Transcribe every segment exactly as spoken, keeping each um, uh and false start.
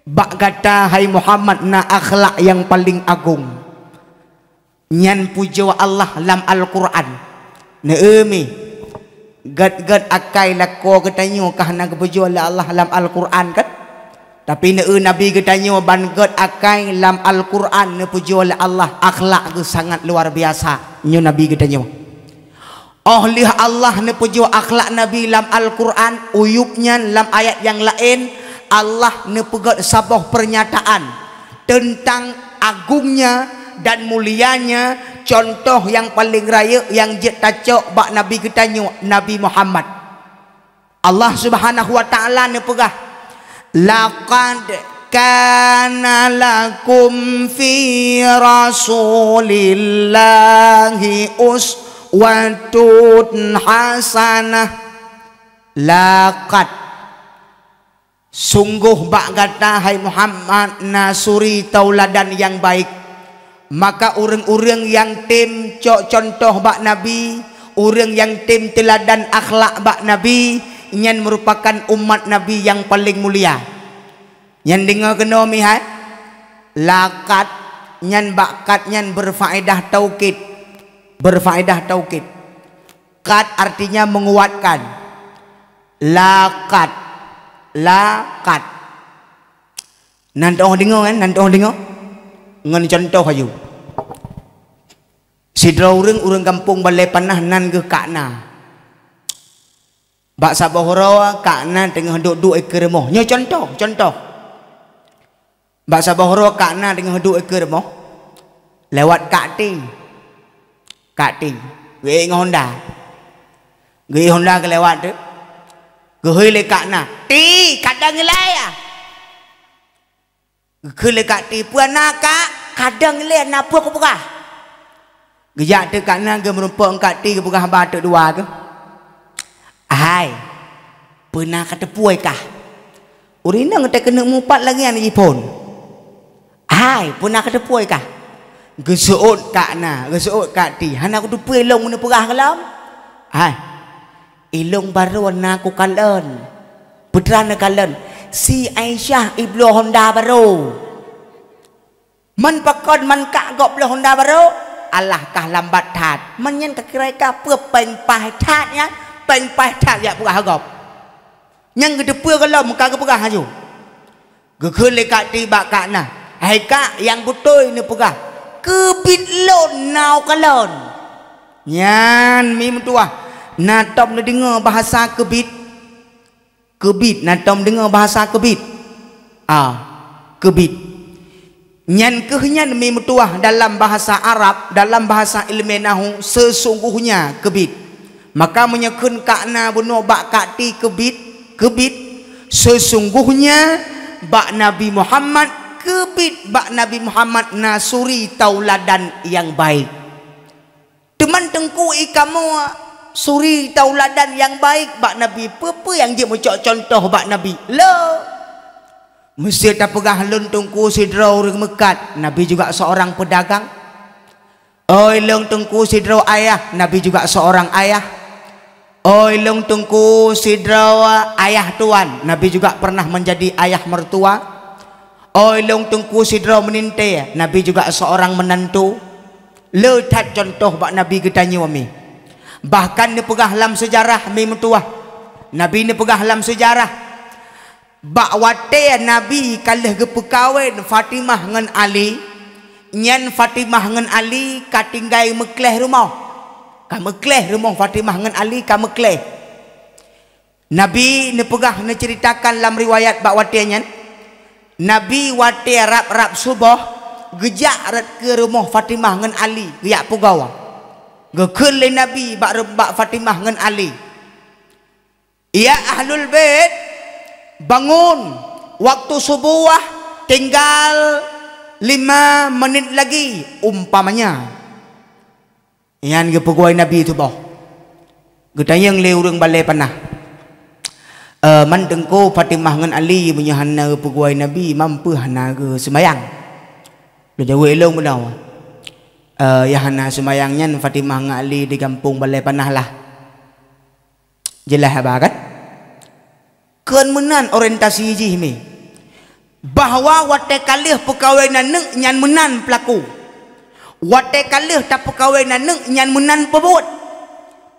Bak gata, hai Muhammad, na akhlak nyang paleng agong. Nyan pujoe Allah lam Al-Qur'an. Neueu mi, gét-gét akai lakoe geutanyoe ka hana geupujoe lé Allah lam Al-Qur'an kan? Tapi neueu Nabi geutanyoe ban gét akai lam Al-Qur'an neupujoe lé Allah, akhlak geuh sangat luar biasa nyoe Nabi geutanyoe. Óh lheueh Allah neupujoe akhlak Nabi lam Al-Qur'an, uyueb nyan lam ayat nyang laén Allah neupeugét saboh peurnyataan teuntang agungnya dan mulianya, cuntoh nyang paleng rayeuk nyang jeuet tacok bak Nabi geutanyoe, Nabi Muhammad. Allah Subhanahu wa Ta'ala neupeugah, "Laqad kana lakum fi Rasulillahi uswatun hasanah." Laqad, sunggoh bak gata, hai Muhammad, na suri tauladan nyang baik. Maka ureuëng-ureuëng nyang tem cok cuntoh bak Nabi, ureuëng nyang tem teuladan akhlak bak Nabi, nyan meurupakan umat Nabi nyang paleng mulia. Nyan deungoe keunoe mihai, laqad nyan bak qad nyan berfaedah taukid. Berfaedah taukid. Qad artinya menguatkan. Laqad. Laqad. Nan teuoh deungoe kan? Nan teuoh deungoe? Ngon cuntoh aju. Sidroe ureuëng, ureuëng gampông Balai Panah nan geuh Kak Na. Bak saboh uroe Kak Na teungoh duek-duek ikeue rumoh. Nyoe cuntoh, cuntoh. Bak saboh uroe Kak Na teungoh duek ikeue rumoh. Lewat Kak Ti. Kak Ti. Geuék ngon honda. Geuék honda geulewat teuk. Geuhôi lé Kak Na. "Ti, kadang ilée ya." Geukheun lé Kak Ti, "Peue na, Kak? Kadang ilée, na peue kupeugah." Geujak teuk Kak Na geumeurumpok ngon Kak Ti geupeugah haba teuk dua geuh. "Hai, peue na kateupeue kah?" Ureuëng inong teuh keuneuk mupat lagée nyan jiphon. "Hai, peue na kateupeue kah?" Geuseuôt Kak Na, geuseuôt Kak Ti, "Hana kuteupeue lôn meuneupeugah gohlom." "Hai, ilôn barô na kukalon." "Peue teuma neukalon?" "Si Aisyah ibloe honda barô." "Man pakon man kak gob bloe honda barô?" "Alah kah lambat that. Man nyan kakira ka peue péng paih that nyan, péng paih that jak peugah gob." Nyang geuteupeue gohlom ka geupeugah aju. Geukheun lé Kak Ti bak Kak Na, "Hai Kak, nyang beutôi neupeugah, keubiet lôn na u kalon." Nyan mi meutuwah, na tom neudeungoe bahasa keubiet? Keubiet, na tom deungoe bahasa keubiet? Ah, keubiet. Nyan kheueh nyan mi meutuwah dalam bahasa Arab, dalam bahasa ilmu nahu, sesungguhnya keubiet. Maka meunyoe kheun Kak Na bunoe bak Kak Ti keubiet, keubiet, sesungguhnya bak Nabi Muhammad, keubiet bak Nabi Muhammad na suri tauladan nyang baik. Teuma Teungku, i kamoe suri tauladan nyang baik bak Nabi, peue-peue nyang jeuet meucok cuntoh bak Nabi? Lé, meusé tapeugah lôn Teungku sidroe ureuëng meukat, Nabi juga seorang pedagang. Oi lôn Teungku sidroe ayah, Nabi juga seorang ayah. Oi lôn Teungku sidroe ayah tuan, Nabi juga pernah menjadi ayah mertua. Oi lôn Teungku sidroe meuninte, Nabi juga seorang menantu. Le that cuntoh bak Nabi geutanyoe mi. Bahkan neupeugah lam seujarah mi meutuwah. Nabi neupeugah lam seujarah, bak watée Nabi ka lheueh geupeukawen Fatimah ngon Ali, nyan Fatimah ngon Ali ka tinggai meukleh rumoh. Ka meukleh rumoh Fatimah ngon Ali ka meukleh. Nabi neupeugah, neuceuritakan lam riwayat bak watée nyan, Nabi watée rab-rab suboh geujak rot keu rumoh Fatimah ngon Ali geujak pugoe. Geukheun lé Nabi bak, bak Fatimah ngon Ali, "Ya ahlul bait, bangun! Waktu suboh tinggal lima menit lagi," umpamanya. Nyan geupeuguai Nabi tuboh. Geutanyong lé ureuëng Balai Panah, "Eh, man Teungku, Fatimah ngon Ali meunyoe hana geupeuguai Nabi, man peue hana geuseumayang?" Lôn jaweueb ilôn bunoe, "Eh, nyang hana seumayang nyan Fatimah ngon Ali di gampông Balai Panah lah." Jeulaih haba kan? Kon meunan orientasi jih mi. Bahwa watée ka lheueh peukawen aneuëk nyan meunan peulaku. Watée ka lheueh tapeukawen aneuëk nyan meunan peubuet.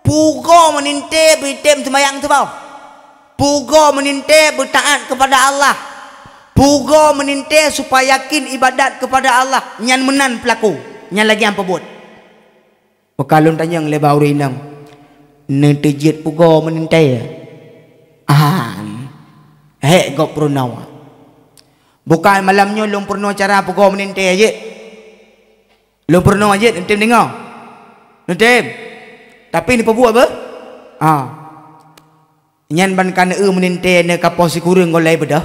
Pugoe meuninte beutem seumayang saboh. Pugoe meuninte beutaat keupada Allah. Pugoe meuninte supaya yakin ibadat keupada Allah, nyan meunan peulaku, nyan lagée nyang peubuet. Meuka lôn tanyong lé bak ureuëng inong, "Neuteujeuet pugoe meuninte?" "An." Hék gob peurunoe. "Bukai malam nyoe lôn peurunoe cara pugoe meuninte jeuet. Lôn peurunoe jeuet, neutem deungoe. Neutem. Tapi neupeubuet beuh?" "Ah." Nyan ban ka neu-eu meuninte neukapoh sikureueng gohlai beudôh.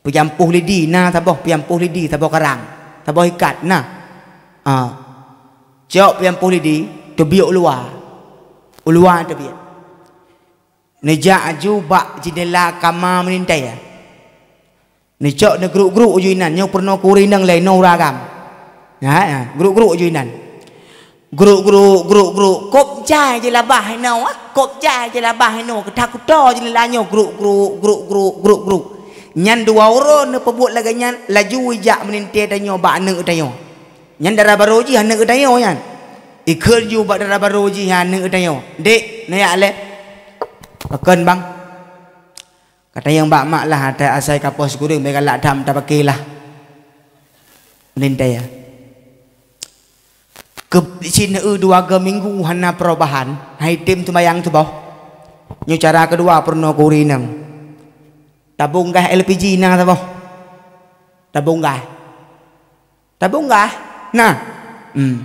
Peujampoh lidi na saboh, peujampoh lidi saboh karang, saboh ikat na. Ha. Cok peujampoh lidi, teubiet u luwa. U luwa teubiet. Neujak aju bak jeundela kama meuninte. Neucok neugruk-gruk uju inan, nyoe peurunoe keu ureuëng inong lé, nyoe ureuëng agam. Ya, ya, gruk-gruk uju inan. Gruk-gruk, gruk-gruk, kop jai jeulabah inoe, ah, kop jai jeulabah inoe, keuta-kuto jeulila nyoe, gruk-gruk, gruk-gruk, gruk-gruk. Nyan dua uroe neupeubuet lagée nyan, laju ijak meuninte tanyoe bak aneuëk tanyoe. Nyan dara barô jih aneuëk tanyoe nyan. Ikheun ju bak dara barô jih aneuëk tanyoe, "Dek, neuyak lé." "Pakon, Bang?" Ka tanyong bak mak lah, asai kapoh sikureueng, meugalak tham tapake lah. Meuninte ya. Keu cit neu-eu dua go minggu hana perubahan, han item seumayang saboh. Nyoe cara keudua peurunoe keu ureuëng inong. Tabong gas L P G na saboh. Tabong gas. Tabong gas? Na. Hmm.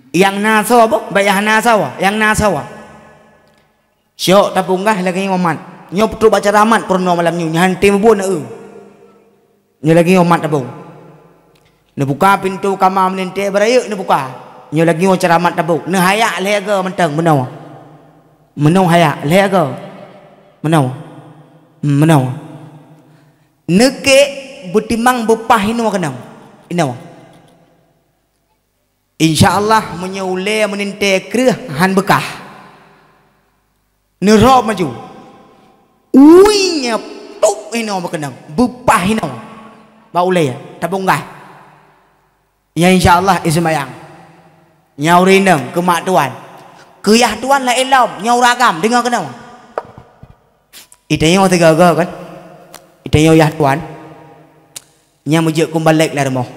Nyang na soe boh, bak nyang hana soe, nyang na soe. Syok tabong gas lagée nyoe mat. Nyoe peutrok bak cara mat peurunoe malam nyoe, nyan han tem buet na, eu. Nyoe lagée nyoe mat tabong. Neubuka pintoe kama meuninte beurayeuk neubuka. Nyoe lagée nyoe cara mat tabong. Neuhayak lhée go mantong meunoe. Meunoe hayak lhée go. Meunoe. Hmm, meunoe. Neukek beutimang beupah inoe keunong. Inoe. Insya Allah, meunyoe ulée meuninte kreueh han beukah. Neurhom maju. Ui, nyoe tuk inoe beukeunong, beupah inoe. Bak ulée, tabong gas. Nyan insya Allah iseumayang. Nyan ureuëng inong keu mak tuan. Keu yah tuan laén lom, nyoe ureuëng agam, deungoe keunoe. Itanyoe sigoe-goe kan? Itanyoe yah tuan. Nyan meujeuet keu mubalek lam rumoh.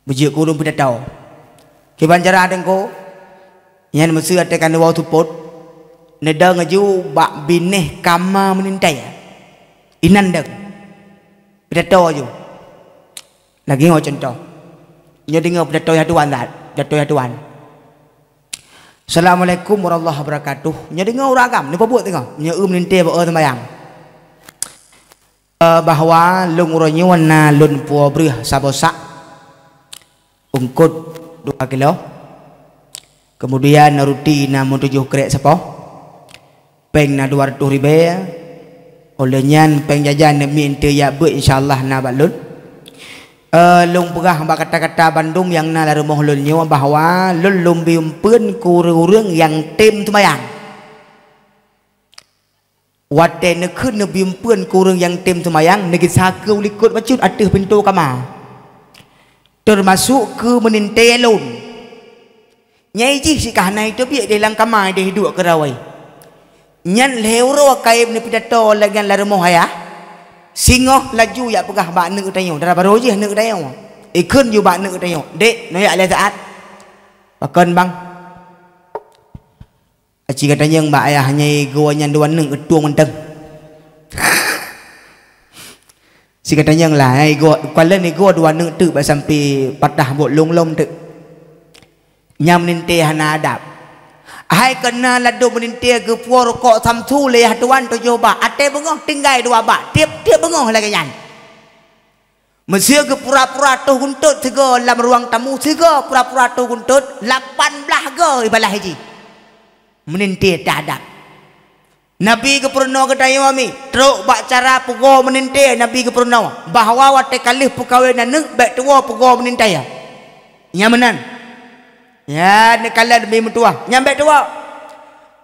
Beujeuet keu ureuëng pidato. Kiban cara teungku, nyan meuseu até ka neuwoe seupôt, neudong aju bak binéh kama meuninte. Inan dong. Pidato aju. Lagée nyoe cuntoh. Nyoe deungoe pidato yah tuan that, pidato yah tuan. "Assalamualaikum warahmatullahi wabarakatuh." Nyoe deungoe ureuëng agam, neupeubuet teungoh. Nyoe eu meuninte bak eu seumayang. Eh, bahwa lôn uroe nyoe na lôn puwoe breueh saboh sak, eungkot dua kilo, keumudian ruti na meutujoh krek sapoh, péng na dua reutôh ribée, óh lheueh nyan péng jajan neumi eunteuk jak beuet insya Allah na bak lôn. Eh, lôn peugah bak kata-kata bandum nyang na lam rumoh lôn nyoe bahwa lôn lôn bi eumpeuen keu ureuëng-ureuëng nyang tem seumayang. Watée neukheun neubi eumpeuen keu ureuëng nyang tem seumayang, neugisa keu u likot bacut ateueh pintoe kama, teumasok keu meuninte lôn. Nyai jih sikahnai teubiet deh lam kama deh duek keu rawai. Nyan lhée uroe kayém neupidato lagée nyan lam rumoh ayah, singoh laju jak peugah bak aneuëk geutanyoe, dara barô jih aneuëk geutanyoe. Ikheun ju bak aneuëk geutanyoe, "Dek, neuyak lé saát." "Pakon, Bang?" Aci ka tanyong bak ayah nyai igoe nyan dua neuk geutueng mantong. Si ka tanyong lah, nyai igoe, kalon igoe dua neuk teuk bak sampai patah bot lom-lom teuk. Nyang meuninte hana adab. Hai keuna ladôm meuninte geupuwoe rukok Samsu lé yah tuan tujoh bak, até beungoh tinggai dua bak, tieb-tieb beungoh lagée nyan. Meuseu geupura-pura toh guntot sigoe lam ruang tamu, sigoe pura-pura toh guntot, lapan blaih goe ibalah jih. Meuninte teuhadab. Nabi geupeurunoe geutanyoe mi, trok bak cara pugoe meuninte Nabi geupeurunoe, bahwa watée ka lheueh peukawen aneuëk bék tuwoe pugoe meuninte. Nyang meunan. Ya, neukalon mi meutuwah. Nyang bék tuwoe.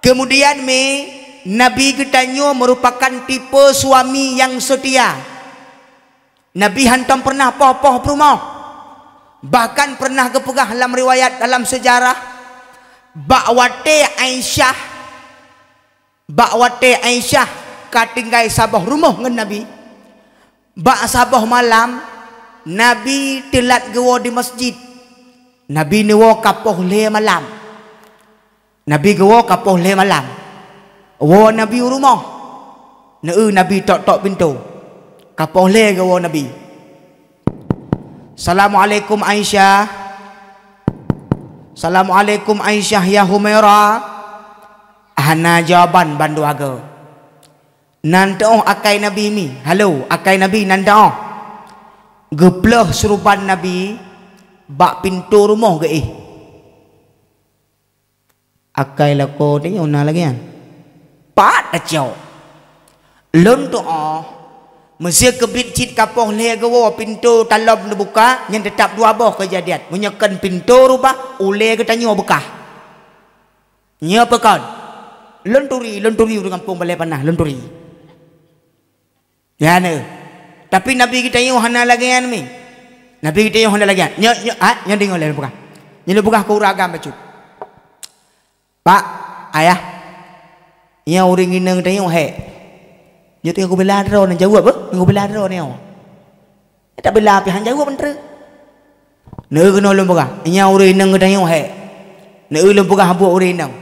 Keumudian mi, Nabi geutanyoe meurupakan tipe suami nyang seutia. Nabi hantom pernah poh-poh peurumoh. Bahkan pernah geupeugah lam riwayat dalam seujarah, bak watée Aisyah, bak watée Aisyah ka tinggai saboh rumoh ngon Nabi, bak saboh malam Nabi teulat geuwoe di masjid. Nabi neuwoe ka poh lhée malam. Nabi geuwoe ka poh lhée malam. Woe Nabi u rumoh. Neu Nabi tok-tok pintoe. Ka poh lhée geuwoe Nabi. "Assalamualaikum Aisyah. Assalamualaikum Aisyah ya Humaira." Hana jawaban bandua goe. Nan teuoh akai Nabi mi. "Halo, akai Nabi nan teuoh." Geupleuh suruban Nabi bak pintoe rumoh geuéh. Akai lakoe tanyoe na lagée nyan. Pat tacok. Lôn tuoh, meusé keubiet cit ka poh lhée geuwoe pintoe talom neubuka, nyan teutab dua boh keujadian. Meunyoe kon pintoe rubah, ulée geutanyoe beukah. Nyoe peue kon? Lôn turi, lôn turi ureuëng gampông Balai Panah, lôn turi. Ya, na. Tapi Nabi geutanyoe hana lagée nyan mi. Nabi geutanyoe hana lagée nyan. Nyoe, nyoe, ha, nyoe deungoe lé lôn peugah. Nyoe lôn peugah keu ureuëng agam bacut. Pak, ayah, nyoe ureuëng inong geutanyoe hék. Nyoe teungoh geubela droe nyoe, jaweueb, eh? Teungoh geubela droe nyoe. Eh, tak bela pih han jaweueb menteri. Neu keunoe lôn peugah, nyoe ureuëng inong geutanyoe hék. Neu lôn peugah buet ureuëng inong.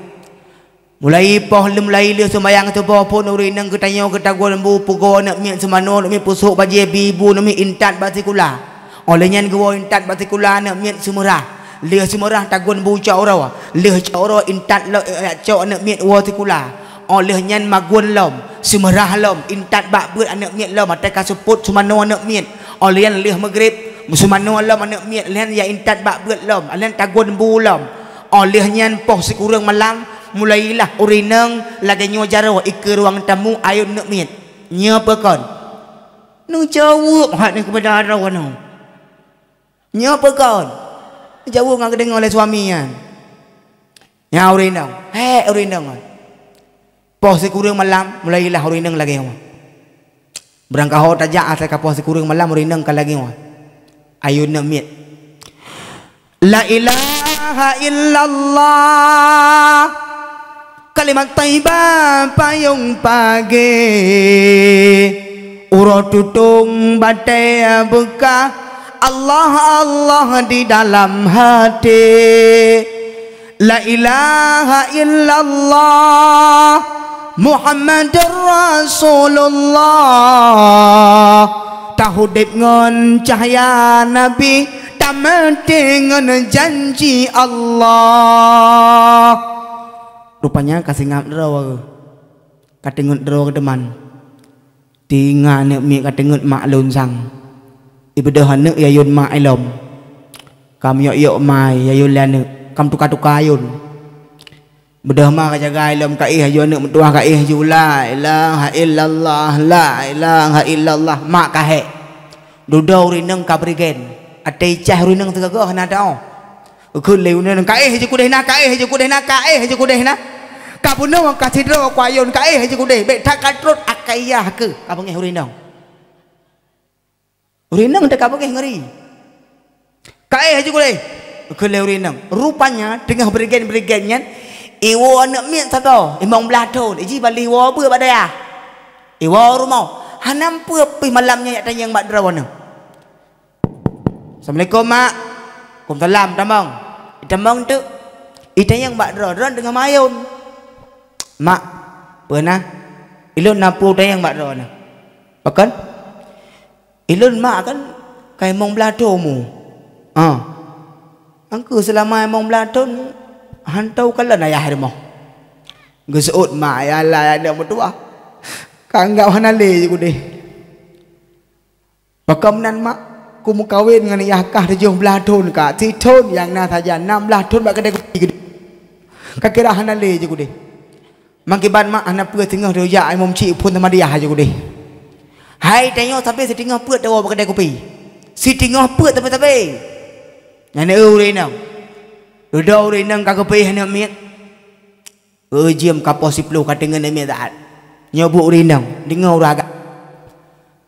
Mulai poh lheueh mulai lheueh seumayang suboh phon ureuëng inong geutanyoe geutagun bu peugoe aneuk miet seumanoe aneuk miet pusok bajée bi bu aneuk miet intat bak sikula. Óh lheueh nyan geuwoe intat bak sikula aneuk miet seumeurah. Lheueh seumeurah tagun bu cok uroe. Lheueh cok uroe intat lo, eh, cok aneuk miet woe sikula. Óh lheueh nyan magun lom, seumeurah lom, intat bak beuet aneuk miet lom, até ka seupôt seumanoe aneuk miet. Óh lheueh nyan lheueh meugreb, seumanoe lom aneuk miet, lheueh nyan ya intat bak beuet lom, lheueh nyan tagun bu lom. Óh lheueh nyan poh sikureueng malam, mulailah ureuëng inong lagée nyoe jaroe ikeue ruang tamu ayôn aneuk miet. Nyoe peue kon? Neujaweueb hat nyoe keupada droe nyoe. Nyoe peue kon? Jaweueb ngon geudeungoe lé suami nyan. Nyan ureuëng inong. Hék ureuëng inong. Poh sikureueng malam, mulailah ureuëng inong lagée nyoe. Beurangkaho tajak asai ka poh sikureueng malam ureuëng inong ka lagée nyoe. Ayôn aneuk miet. La ilaha illallah. Kalimat thaibah payong pagée, uroe tutong batée beukah, Allah, Allah di dalam hati. La ilaha illallah Muhammadur Rasulullah. Taudeb ngon cahya Nabi, tamaté ngon janji Allah. Rupanya ka singap droe, ka teungeut droe teuma. Teungoh aneuk miet ka teungeut mak lôn sang. Ibeudôh aneuk ya yôn mak ilom. Ka miyok-yok mai ya yôn lé aneuk. Ka meutuka-tuka ayôn. Beudôh ma ka jaga ilom ka éh aju aneuk meutuah ka éh aju la ilaha illallah, la ilaha illallah. Mak ka hék. Dudoe ureuëng inong ka beurigen. Até icah ureuëng inong sigoe hana tao. Geukheun lé ureuëng inong, "Ka éh aju kudeh na, ka éh aju kudeh na, ka éh aju kudeh na." Ka bunoe ka sidroe ku ayôn, "Ka éh aju kudeh, bék that ka trot akai yah keuh." Ka beungéh ureuëng inong. Ureuëng inong teuka beungéh ngeuri. "Ka éh aju kudeh," geukheun lé ureuëng inong. Rupanya teungoh beurigen-beurigen nyan, iwoe aneuk miet sagoe, limong blaih thon, iji bali iwoe beue bak dayah. Iwoe rumoh, hana peue pih malam nyan jak tanyong bak droe nyoe. "Assalamualaikum, Mak." "Waalaikumsalam, tamong." Itamong teuk. Itanyong bak droe, droe teungoh mayôn. "Mak, peue na?" "Ilôn na peue tanyong bak droe nyoe." "Pakon?" "Ilôn mak kan ka limong blaih thon umu." "Ah. Angkeu seulama limong blaih thon hana tau kalon ayah rumoh." Geuseuôt mak, "Ya Allah, ya aneuk meutuah. Ka anggab hana lé aju kudeh." "Pakon meunan mak, kumeukawen ngon yah kah tujoh blaih thon ka, sithon nyang na sajan, nam blaih thon bak keudè kupi geuduek. Ka kira hana lé aju kudeh." Meukiban mak hana peue teungoh teujak imum chik phon teuma diah aju kudeh. Hai tanyoe sabe siteungoh peuet tawoe bak keudè kupi. Siteungoh peuet sabe-sabe. Nyan ureuëng inong. Dudoe ureuëng inong ka geupeuéh aneuk miet. Geujeuem ka poh siploh ka teungeut aneuk miet taat. Nyoe buet ureuëng inong, deungoe ureuëng agam.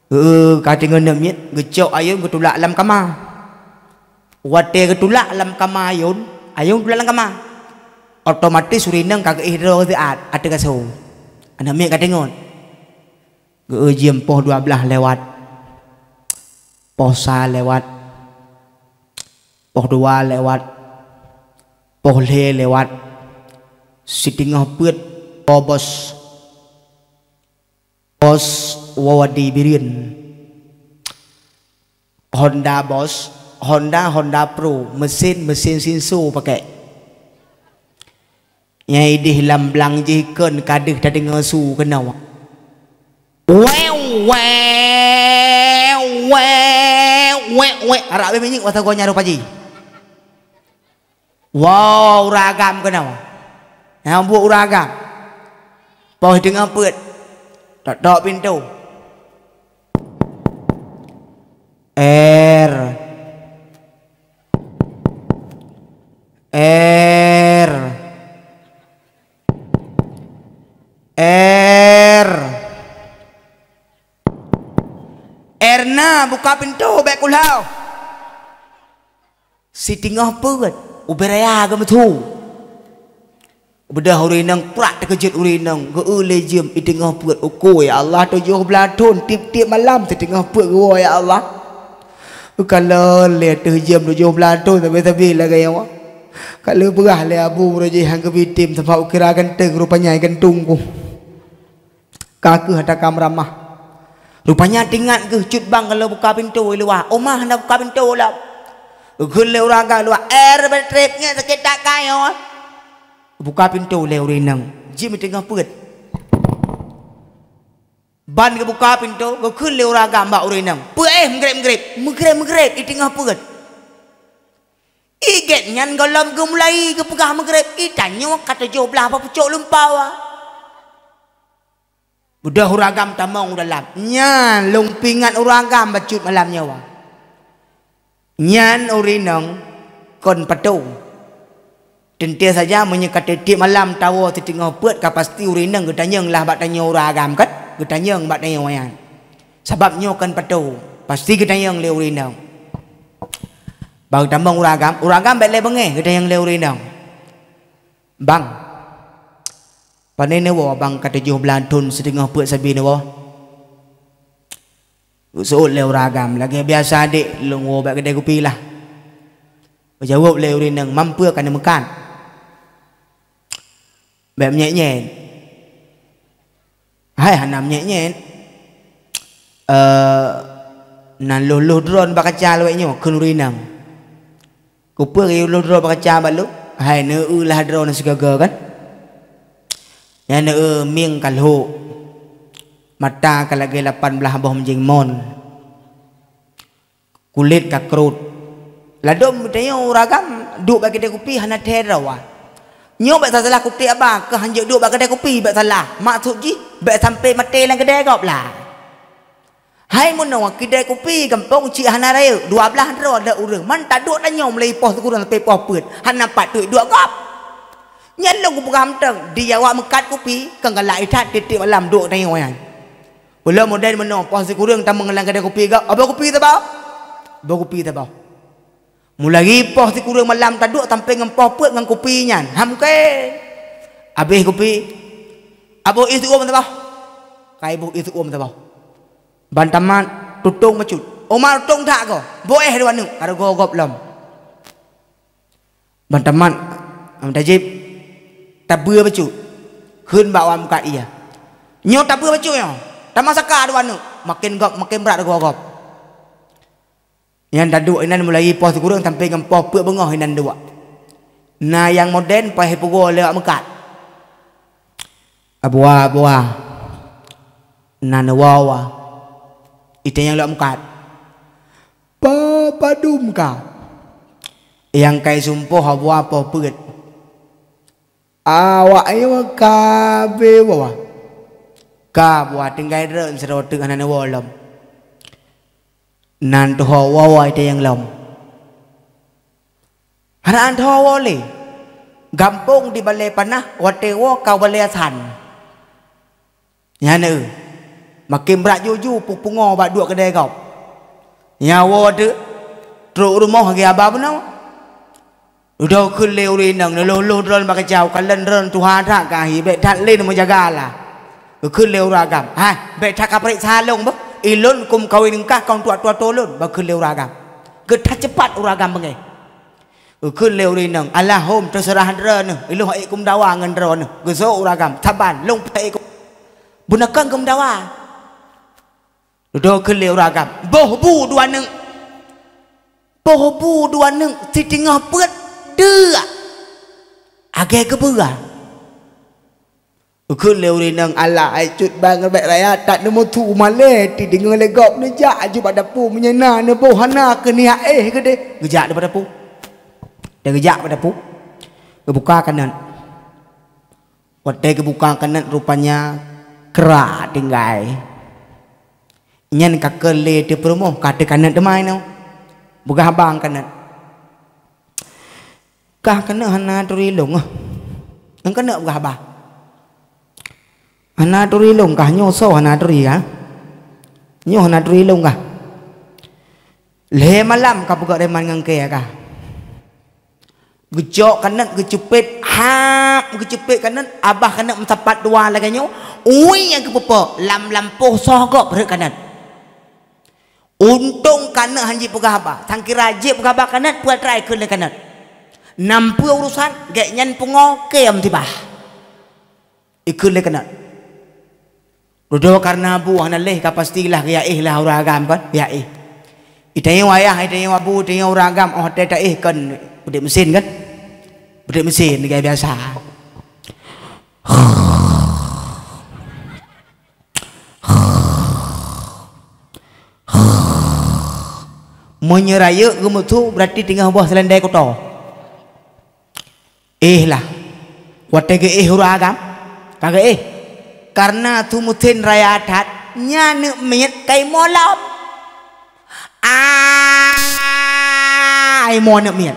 Heu, ka teungoh neuk miet, geucok ayôn geutulak lam kama. Watée geutulak lam kama ayôn, ayôn geutulak lam kama. Otomatis ureuëng inong ka geuéh droe siat ateueh gasoe. Aneuk miet ka teungoh. Geu-eu jeuem poh dua blaih lewat. Poh sa lewat. Poh dua lewat. Poh lhée lewat. Siteungoh peuet, po bos. Bos woe di Bireuen. Honda bos, Honda, Honda Pro, mesin, mesin sinso pakai. Nyang ideh lam blang jih kon ka deuh tadeungoe su keunoe. Weu, weu, weu, weu, weu. Arak beh minyeuk masa goe nyan rupa jih. Wow, ureuëng agam keunoe. Nyang buet ureuëng agam. Poh teungoh peuet. Tok-tok pintoe. Er. Er. Er. Erna, buka pintoe, bék kulau. Siteungoh peuet, ubé raya geumeusu. Beudôh ureuëng inong, prak teukeujot ureuëng inong, geu-eu lé jeuem i teungoh peuet. Uku, ya Allah, tujoh blaih thon, tiep-tiep malam siteungoh peuet geuwoe, ya Allah. Ukalon lé ateueh jeuem tujoh blaih thon, sabe-sabe lagée nyoe. Ka lheueh peugah lé abu uroe jih han geubi tem, sabab ukira ganteng, rupanya gantung ku. Ka kheueh ata ka meuramah. Rupanya teuingat geuh cut bang ka lheueh buka pintoe i luwa. Oma hana buka pintoe lom. Geukheun lé ureuëng agam luwa, "Eh, Rebet Treb, nyan sakét that kayée." Buka pintoe lé ureuëng inong. Jeuem i teungoh peuet. Ban geubuka pintoe, geukheun lé ureuëng agam bak ureuëng inong, "Peue éh meugreb-meugreb?" "Meugreb-meugreb i teungoh peuet." I gét nyan gohlom geumulai geupeugah meugreb, i tanyoe ka tujoh blaih bak pucok lumpau. Beudôh ureuëng agam tamong u dalam. Nyan lôn peuingat ureuëng agam bacut malam nyoe. Nyan ureuëng inong kon pato. Teuntée saja meunyoe ka tiep-tiep malam tawoe siteungoh peuet ka pasti ureuëng inong geutanyong lah bak tanyoe ureuëng agam kan? Geutanyong bak tanyoe nyan. Sabab nyoe kon pato, pasti geutanyong lé ureuëng inong. Bak tamong ureuëng agam, ureuëng agam bék lé beungéh geutanyong lé ureuëng inong. "Bang, pane neuwoe bang ka tujoh blaih thon siteungoh peuet sabe neuwoe?" Geuseuôt lé ureuëng agam, "Lagée biasa adék, lôn woe bak keudée kupi lah." Geujaweueb lé ureuëng inong, "Mampeue ka neumeukat?" "Bék meunyét-nyét." "Hai hana meunyét-nyét. Eh, na lhôh-lhôh droe bak kaca lawét nyoe," kheun ureuëng inong. "Keupeue geuyue lhôh droe bak kaca bak lôn?" "Hai, neu-eu lah droe na sigoe-goe kan? Nyan neu-eu mieng ka lhok, mata ka lagée lapan blaih boh meujeng mon, kulét ka krot." Ladôm tanyoe ureuëng agam duek bak keudée kupi hana thèe droe. Nyoe bék salah kutek haba, keu hanjeuet duek bak keudée kupi bék salah. Maksud jih bék sampai maté lam keudée gob lah. Hai meunoe keudée kupi gampông cit hana rayeuk, dua blaih droe lé ureuëng, man taduek tanyoe mulai poh sikureueng sampai poh peuet, hana pat tuek duek gob. Nyan lôn kupeugah mantong, di awak meukat kupi, kon galak that tiep-tiep malam duek tanyoe nyan. Ulôn modern meunoe, poh sikureueng tamong lam keudée kupi gob, "Aboe kupi saboh." Boh kupi saboh. Mulai poh sikureueng malam taduek sampai ngon poh peuet ngon kupi nyan. Ham keu. Abéh kupi. "Aboh ié seuuem saboh." Ka iboh ié seuuem saboh. Ban tamat tutong bacut. "Oma, tutong that goe. Boh éh dua neuk." Ka reugoe gob lom. Ban tamat, am tajib, tabeue bacut. Kheun bak awak meukat ié, "Nyoe tabeue bacut nyoe. Tamasaka dua neuk." Maken gob, maken brat reugoe gob. Nyan taduek inan mulai poh sikureueng sampai ngon poh peuet beungoh inan duek. Na nyang modern paih peugoe lé awak meukat. "Abua, abua, na neuwoe." Itanyong lé awak meukat, "Po padum ka?" Nyang kai sumpôh abua poh peuet. "Awak nyoe ka abéh woe?" "Ka abua, tinggai droe sidroe teuk hana neuwoe lom." "Nan teuho woe-woe itanyong lom." "Hana teuho woe lé. Gampông di Balée Panah, watée woe ka Balée Asan." Nyan eu. Maken brat juju pu-, pungo bak duek keudè gob. Nyan woe teuk trok rumoh lagèe haba bunoe. Dudoe kheun lé ureueng inong, "Neulôh-lôh droeneuh bak keucau, kalon droeneuh tuha that ka ahi, bèk that lé neumeujaga Allah." Geukheun lé ureueng agam, "Hai, bèk that kapareksa lôn beuh. Ilôn keu meukawen kah kon tuha-tuha lôn," bah kheun lé ureueng agam. Geuthat ceupat ureueng agam beungèh. Geukheun lé ureueng inong, "Alah hom, teuseurah droeneuh, ilôn han ék keu meudawa ngon droeneuh." Geusok ureueng agam, "Saban, lôn pih han ék keu." Beuneukan keu meudawa. Dudoe kheun lé ureueng agam, "Boh bu dua neuk." Boh bu dua neuk siteungoh peuet deuk. Agèe keubeue. Geukheun lé ureueng inong, "Alah, ai cut bang bèk raya that neumeusu malèe, ti deungoe lé gob neujak aju bak dapu meunyoe na neuboh hana keu niat éh keudéh." Geujak bak dapu. Dan geujak bak dapu. Geubuka kanot. Watèe geubuka kanot rupanya kra tinggai. Nyan ka keu lé teupeurumoh, ka teukanot teuma inoe. Peugah bang kanot. "Kah kanot hana turi lôn, ah. Ngon kanot peugah haba. Hana turi lôn kah, nyoe soe hana turi kah? Nyoe hana turi lôn kah?" Lhèe malam ka peugah reman ngon kèe kah. Geucok kanot, geuceupet, hap geuceupet kanot, abah kanot meusapat dua lagèe nyoe, ui nyang geupeupok, lam lampôh soh gob rhot kanot. Untông kanot han jipeugah haba, sangkira jipeugah haba kanot, peue atra ikheun lé kanot. Nam peue urusan, gèt nyan pungo, kèe meusiba. Ikheun lé kanot. Dudoe kareuna bu hana lé ka pastilah geujak éh lah ureueng agam kan, geujak éh. Itanyoe ayah, itanyoe abu, itanyoe ureueng agam, 'oh watèe taéh kan beudeuek meusén kan? Beudeuek meusén lagèe biasa. Meunyoe rayeuk geumeusu, berarti teungoh boh seulendai kuto. Éh lah. Watèe geuéh ureueng agam, ka geuéh. Kareuna su meusén raya that, nyan aneuk miet ka imoe lom. Ai, imoe aneuk miet.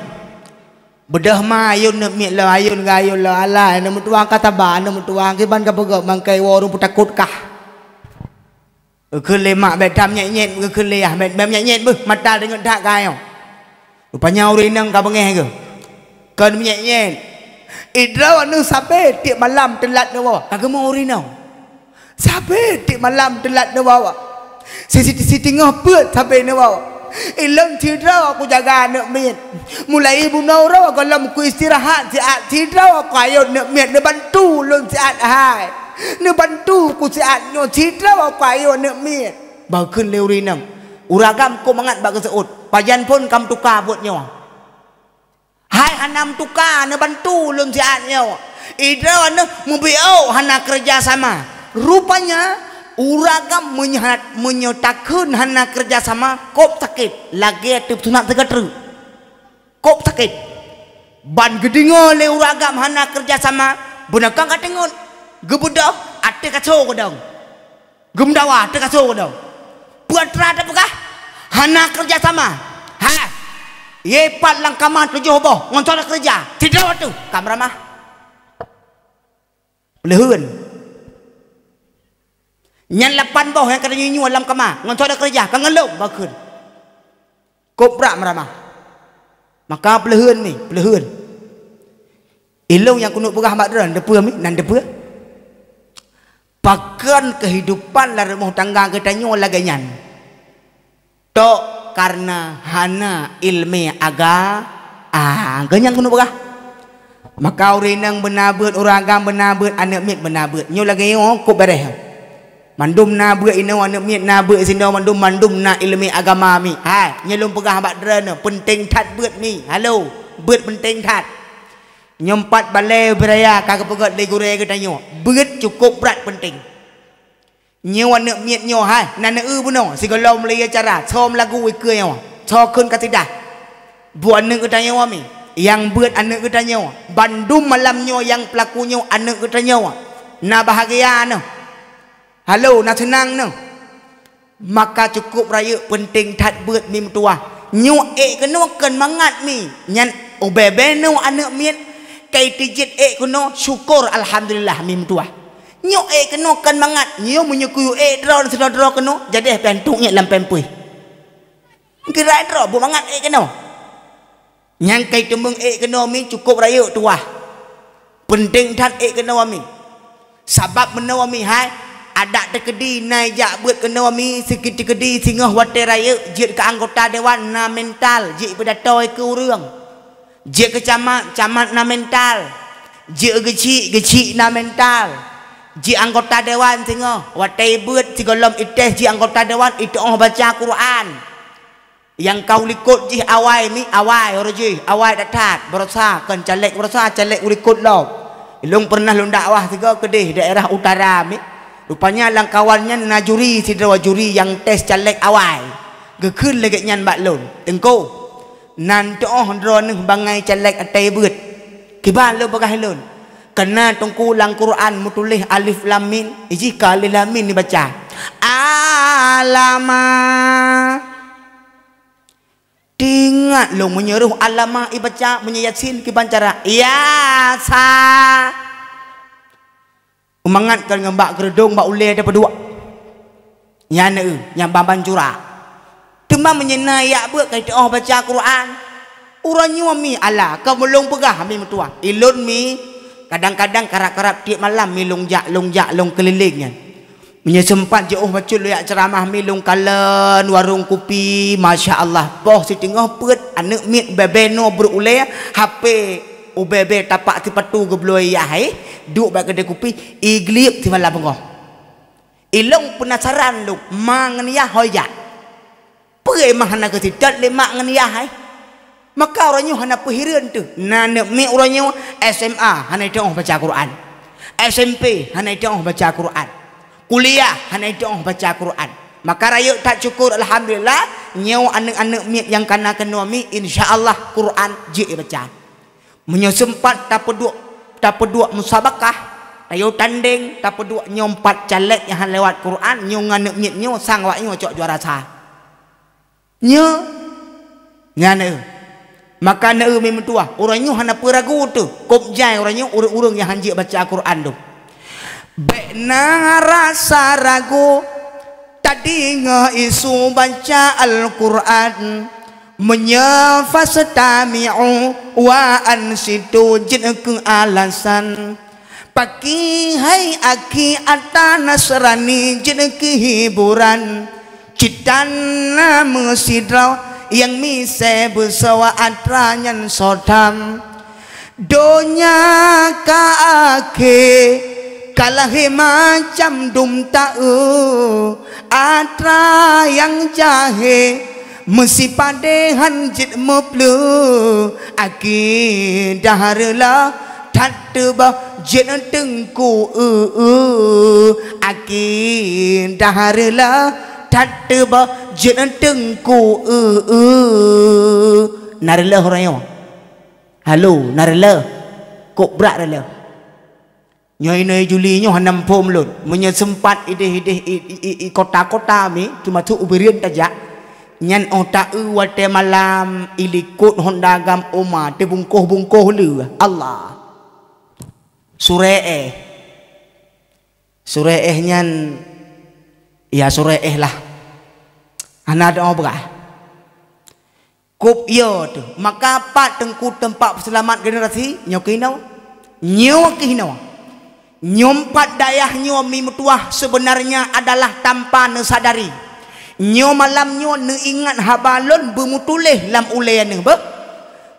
Beudôh ma ayôn aneuk miet lom, ayôn geuayôn lom, alah, aneuk meutuwang ka saba, aneuk meutuwang kiban ka peugöt bangkai woe ureueng peutakot kah. Geukheun lé mak, "Bèk that meunyét-nyét," geukheun lé yah, "Bèk, bèk meunyét-nyét beuh, mata deungon that kah nyoe." Rupanya ureueng inong ka beungèh geuh. Kon meunyét-nyét. Idroe aneuk sabe tiep malam teulat neuwoe, ka geumoe ureueng inong. Sabe tiep malam teulat neuwoe. Si, si, siteungoh peuet sabe neuwoe. Ilôn sidroe kujaga aneuk miet. Mulai bunoe uroe gohlom kuistirahat siat sidroe kuayôn aneuk miet, neubantu lôn siat hai. Neubantu kusiat nyoe sidroe kuayôn aneuk miet. Bah kheun lé ureueng inong. Ureueng agam kok mangat bak geuseuôt. Pajan phon ka meutuka buet nyoe. Hai hana meutuka, neubantu lôn siat nyoe. Idroe neuh meubiôk hana keureuja sama. Rupanya, ureueng agam meunyoe, meunyoe takheun hana keureuja sama, kop sakét, lagèe teupeu sunat sigoe treuk. Kop sakét. Ban geudeungoe lé ureueng agam hana keureuja sama, beuneukan ka teungeut. Geubeudôh, ateueh kaso geudong. Geumeudawa teuh kaso keudong. Peue atra teupeugah? Hana keureuja sama. Ha! Ye pat lam kama tujoh boh, ngon soe keureuja? Sidroe teuh, ka meuramah. Peuleuheuen. Nyan lapan boh nyang ka tanyunyue lam kama, ngon soe keureuja? Ka ngon lôn, bah kheun. Kop brat meuramah. Maka peuleuheuen mi, peuleuheuen. Ilôn nyang keuneuk peugah bak droe, teupeue mi, nan teupeue. Pakon keuhidupan lam rumoh tangga geutanyoe lagèe nyan. Tok kareuna hana ileumèe aga-, a, geuh nyang keuneuk peugah. Maka ureueng inong beuna beuet, ureueng agam beuna beuet, aneuk miet beuna beuet. Nyoe lagèe nyoe kop beureh. Mandum na beuet inoe aneuk miet, na beuet sinoe, mandum, mandum na ileumèe agama mi. Hai, nyoe lôn peugah bak droeneuh, peunteng that beuet mi. Halo, beuet peunteng that. Nyoe pat balèe ubé raya ka geupeugöt lé gurèe geutanyoe, beuet cukop brat peunteng. Nyoe aneuk miet nyoe hai, na neu-eu bunoe, sigohlom lagèe cara, som lagu ikeue nyoe, soe kheun kasidah. Buet aneuk geutanyoe mi, nyang beuet aneuk geutanyoe, bandum malam nyoe nyang peulaku nyoe aneuk geutanyoe. Na bahagia neuh. Halo, na seunang neuh. Maka cukop rayeuk peunteng that beuet mi meutuwah. Nyoe ék keunoe kon mangat mi. Nyan ubé-bé neuh aneuk miet, kai tijeuet ék keunoe, syukur alhamdulillah mi meutuwah. Nyoe ék keunoe kon mangat, nyoe meunyoe kuyue ék droe sidroe-droe keunoe, jadeh pih antuek nyét lam pampers. Kira droe beumangat ék keunoe. Nyang kai teumeung ék keunoe mi cukôp rayeuk tuwah. Peunteng that ék keunoe mi. Sabab meunoe mi hai, adak teukeudi na jak beuet keunoe mi, siki teukeudi singoh watée rayeuk jeuet keu anggota dewan na mental, jeuet peudato keu ureuëng. Jeuet keu camat, camat na mental. Jeuet geuchik, geuchik na mental. Jeuet anggota dewan singoh, watée beuet sigohlom ités jeuet anggota dewan, iteuoh baca Quran. Nyang ka u likot jih awai mi, awai uroe jih, awai that-that, baroesa kon caleg, baroesa caleg u likot lom. Ilôn peureunah lôn dakwah sigoe keudeh daerah utara mi. Rupanya lam kawan nyan na juri sidroe, juri nyang tes caleg awai. Geukheun lagée nyan bak lôn, "Teungku, nan teuoh droeneuh bangai caleg até beuet." Kiban lôn peugah lôn, "Keureuna Teungku lam Quran meutuléh alif lam mim, ijih ka alif lam mim ibaca. Alama." Teuingat lôn meunyoe roh alama ibaca meunyoe Yasin kiban cara, Yasa. Mangat kon ngon bak keureudong bak ulée tapeuduek. Nyan eu, nyang ban-ban jura. Teuma meunyoe na jak beuet ka iteuoh baca Quran. Uroe nyoe mi ala, ka meulôn peugah mi meutuah. Ilôn mi kadang-kadang karab-karab tieb malam mi lôn jak, lôn jak, lôn keulileng nyan. Meunyoe seumpat jiôh bacut lôn jak ceuramah mi lôn kalon warong kupi, masya Allah, poh siteungoh peuet, aneuëk miet bèe-bèe noe brok ulée, hapé ubèe-bèe tapak sipatu geubloe yah, eh, duek bak keudè kupi, igliek simalam beungoh. Ilôn peunasaran lôn, ma ngon yah ho jak. Peue mah hana geusitot lé mak ngon yah hai? Maka uroe nyoe hana peuhireuen teuh. Na aneuëk miet uroe nyoe S M A hana iteuoh baca Quran. S M P hana iteuoh baca Quran. Kuliah hana iteuoh baca Quran. Maka rayeuk that syukur, alhamdulillah, nyoe aneuëk-aneuëk miet nyang kana keunoe mi, insya Allah Quran jeuet ibaca. Meunyoe seumpat tapeuduek, tapeuduek musabakah, tayue tandeng, tapeuduek nyoe empat caleg nyang han lewat Quran, nyoe ngon aneuëk miet nyoe sang awak nyoe cok juara sa. Nyoe, nyan eu. Maka na eu mi meutuah, uroe nyoe hana peue ragu teuh, kôb jai uroe nyoe ureuëng-ureuëng nyang han jeuet baca Quran tu. Bék na rasa ragu, tadeungoe isu baca Al-Quran. Meunyoe fastami'u wa ansitu jeuet keu alasan. Pakihai aki atra Nasrani jeuet keu hiburan. Cit tan na meusidroe nyang misée beusoe atra nyan soe tham. Donya ka akhé, ka lahé macam dum taeu, atra nyang jahé, meusipadé han jeuet meupleueh, akidah reuloh that teuboh jeuet teungku eu, akidah reuloh that teuboh jeuet teungku eu. Na reuloh uroe nyoe. Halo, na reuloh. Kok brat reuloh. Nyoe inoe Juli nyoe hana muphom lôn. Meunyoe seumpat ideh-ideh i, i, i, i kota-kota mi, teumasok u Bireuen tajak, nyan óh taeu watée malam i likot honda gam oma teubungkoh-bungkoh le. Allah. Surée éh. Surée éh nyan, ya surée éh lah. Hana doá beurah. Kôb yo teuh, maka pat teungku teumpat peuseulamat generasi nyoe keuh inoe. Nyoe keuh inoe. Nyoe pat dayah nyoe mi meutuah sebenarnya adalah tanpa neusadari. Nyoe malam nyoe neuingat haba lôn beumeutuléh lam ulée neuh beuh.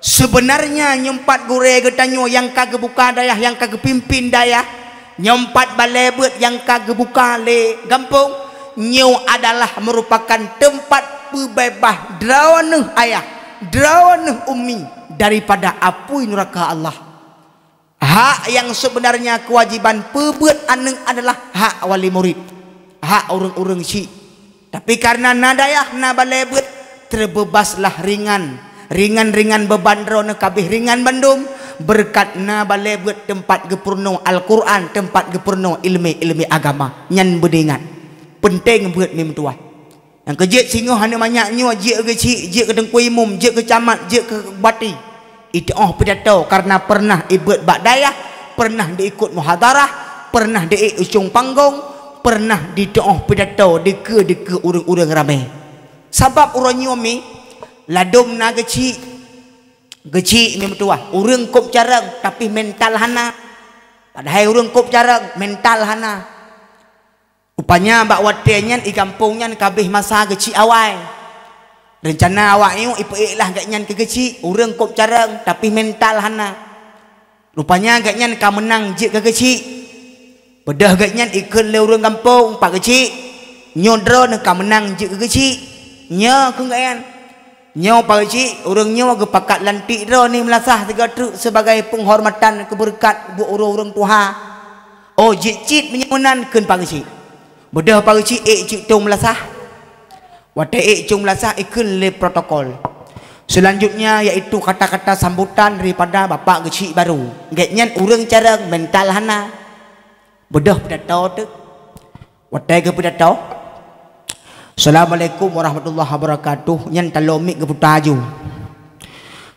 Sebenarnya nyoe pat gurée geutanyoe nyang ka geubuka dayah, nyang ka geupimpin dayah. Nyoe pat balée beuet nyang ka geubuka lé gampông, nyoe adalah meurupakan teumpat peubeubaih droeneuh ayah, droeneuh ummi daripada apui nuraka Allah. Hak nyang seubeunarnya keuwajéban peubeuet aneuëk adalah hak wali murit, hak ureuëng-ureuëng syik. Tapi kareuna na dayah na balée beuet, teubeubaslah ringan. Ringan-ringan beuban droeneuh kabéh ringan bandum, beureukat na balée beuet teumpat geupeurunoe Al-Quran, teumpat geupeurunoe iéleumé-iéleumé agama. Nyan beuingat, peunteng beuet mi meutuah. Nyang keu jeuet singoh aneuëk manyak nyoe jeuet keu geuchik, jeuet keu teungku imum, jeuet keu camat, jeuet keu bupati. Iteuoh pidato kareuna peureunah ibeuet bak dayah, peureunah diikot muhadarah, pernah diék ujong panggong, pernah ditoh pidato dikeue-dikeue ureuëng-ureuëng ramé. Sabab uroe nyoe mi ladom na geuchik, geuchik mi meutuah, ureuëng kop carông tapi mental hana. Padahai ureuëng kop carông mental hana. Rupanya bak watée nyan i gampông nyan kabéh masa geuchik awai. Reuncana awak nyoe ipeuék lah gobnyan keu geuchik, ureuëng kop carông tapi mental hana. Rupanya gobnyan ka meunang jeuet keu geuchik. Beudôh gobnyan ikheun lé ureuëng gampông, "Pak Geuchik, nyoe droeneuh ka meunang jeuet keu geuchik." "Nyo," kheun gobnyan. "Nyoe Pak Geuchik, ureuëng nyoe geupakat lantik droeneuh meulasah sigoe treuk sibagai peunghormatan keu beureukat buet uroe ureuëng tuha." "Oh, jeuet cit meunyoe meunan," kheun Pak Geuchik. Beudôh Pak Geuchik ék cit tông meulasah. Watée ék cong meulasah ikheun lé protokol. Selanjutnya yaitu kata-kata sambutan daripada Bapak Geuchik baru. Gobnyan ureuëng carông mental hana. Beudôh pidato teuk. Watée geupeudato, "Assalamualaikum warahmatullahi wabarakatuh," nyan taloe mic geuputa aju.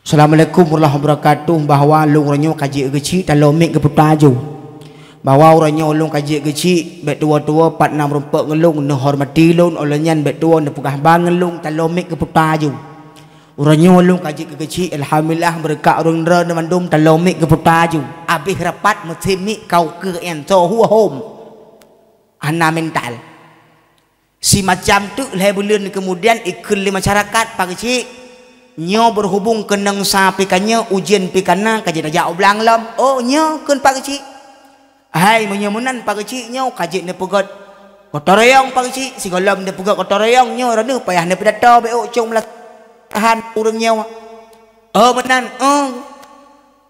"Assalamualaikum warahmatullahi wabarakatuh, bahwa lôn uroe nyoe ka jeuet geuchik," taloe mic geuputa aju. "Bahwa uroe nyoe lôn ka jeuet geuchik, bék tuwoe-tuwoe pat na meurumpok ngon lôn neuhormati lôn, óh lheueh nyan bék tuwoe neupeugah ban ngon lôn," taloe mic geuputa aju. "Uroe nyoe lôn ka jeuet keu geuchik, alhamdulillah, beureukat ureuëng droeneuh mandum," taloe mic geuputa aju. Abéh rapat meusi mic kau keu enso huhom. Hana mental. Simacam teuk lhée buleuen keumudian ikheun lé masyarakat, "Pak Geuchik, nyoe beuhubong keunong sa pih ka nyoe, ujeuen pih ka na, ka jeuet tajak u blang lom." "Oh, nyoe," kheun Pak Geuchik. "Hai, meunyoe meunan Pak Geuchik, nyoe ka jeuet neupeugét gotong royong Pak Geuchik, sigohlom neupeugét gotong royong nyoe, droeneuh payah neupidato bék ôk cong meulasahan ureuëng nyoe." "Oh, meunan, oh."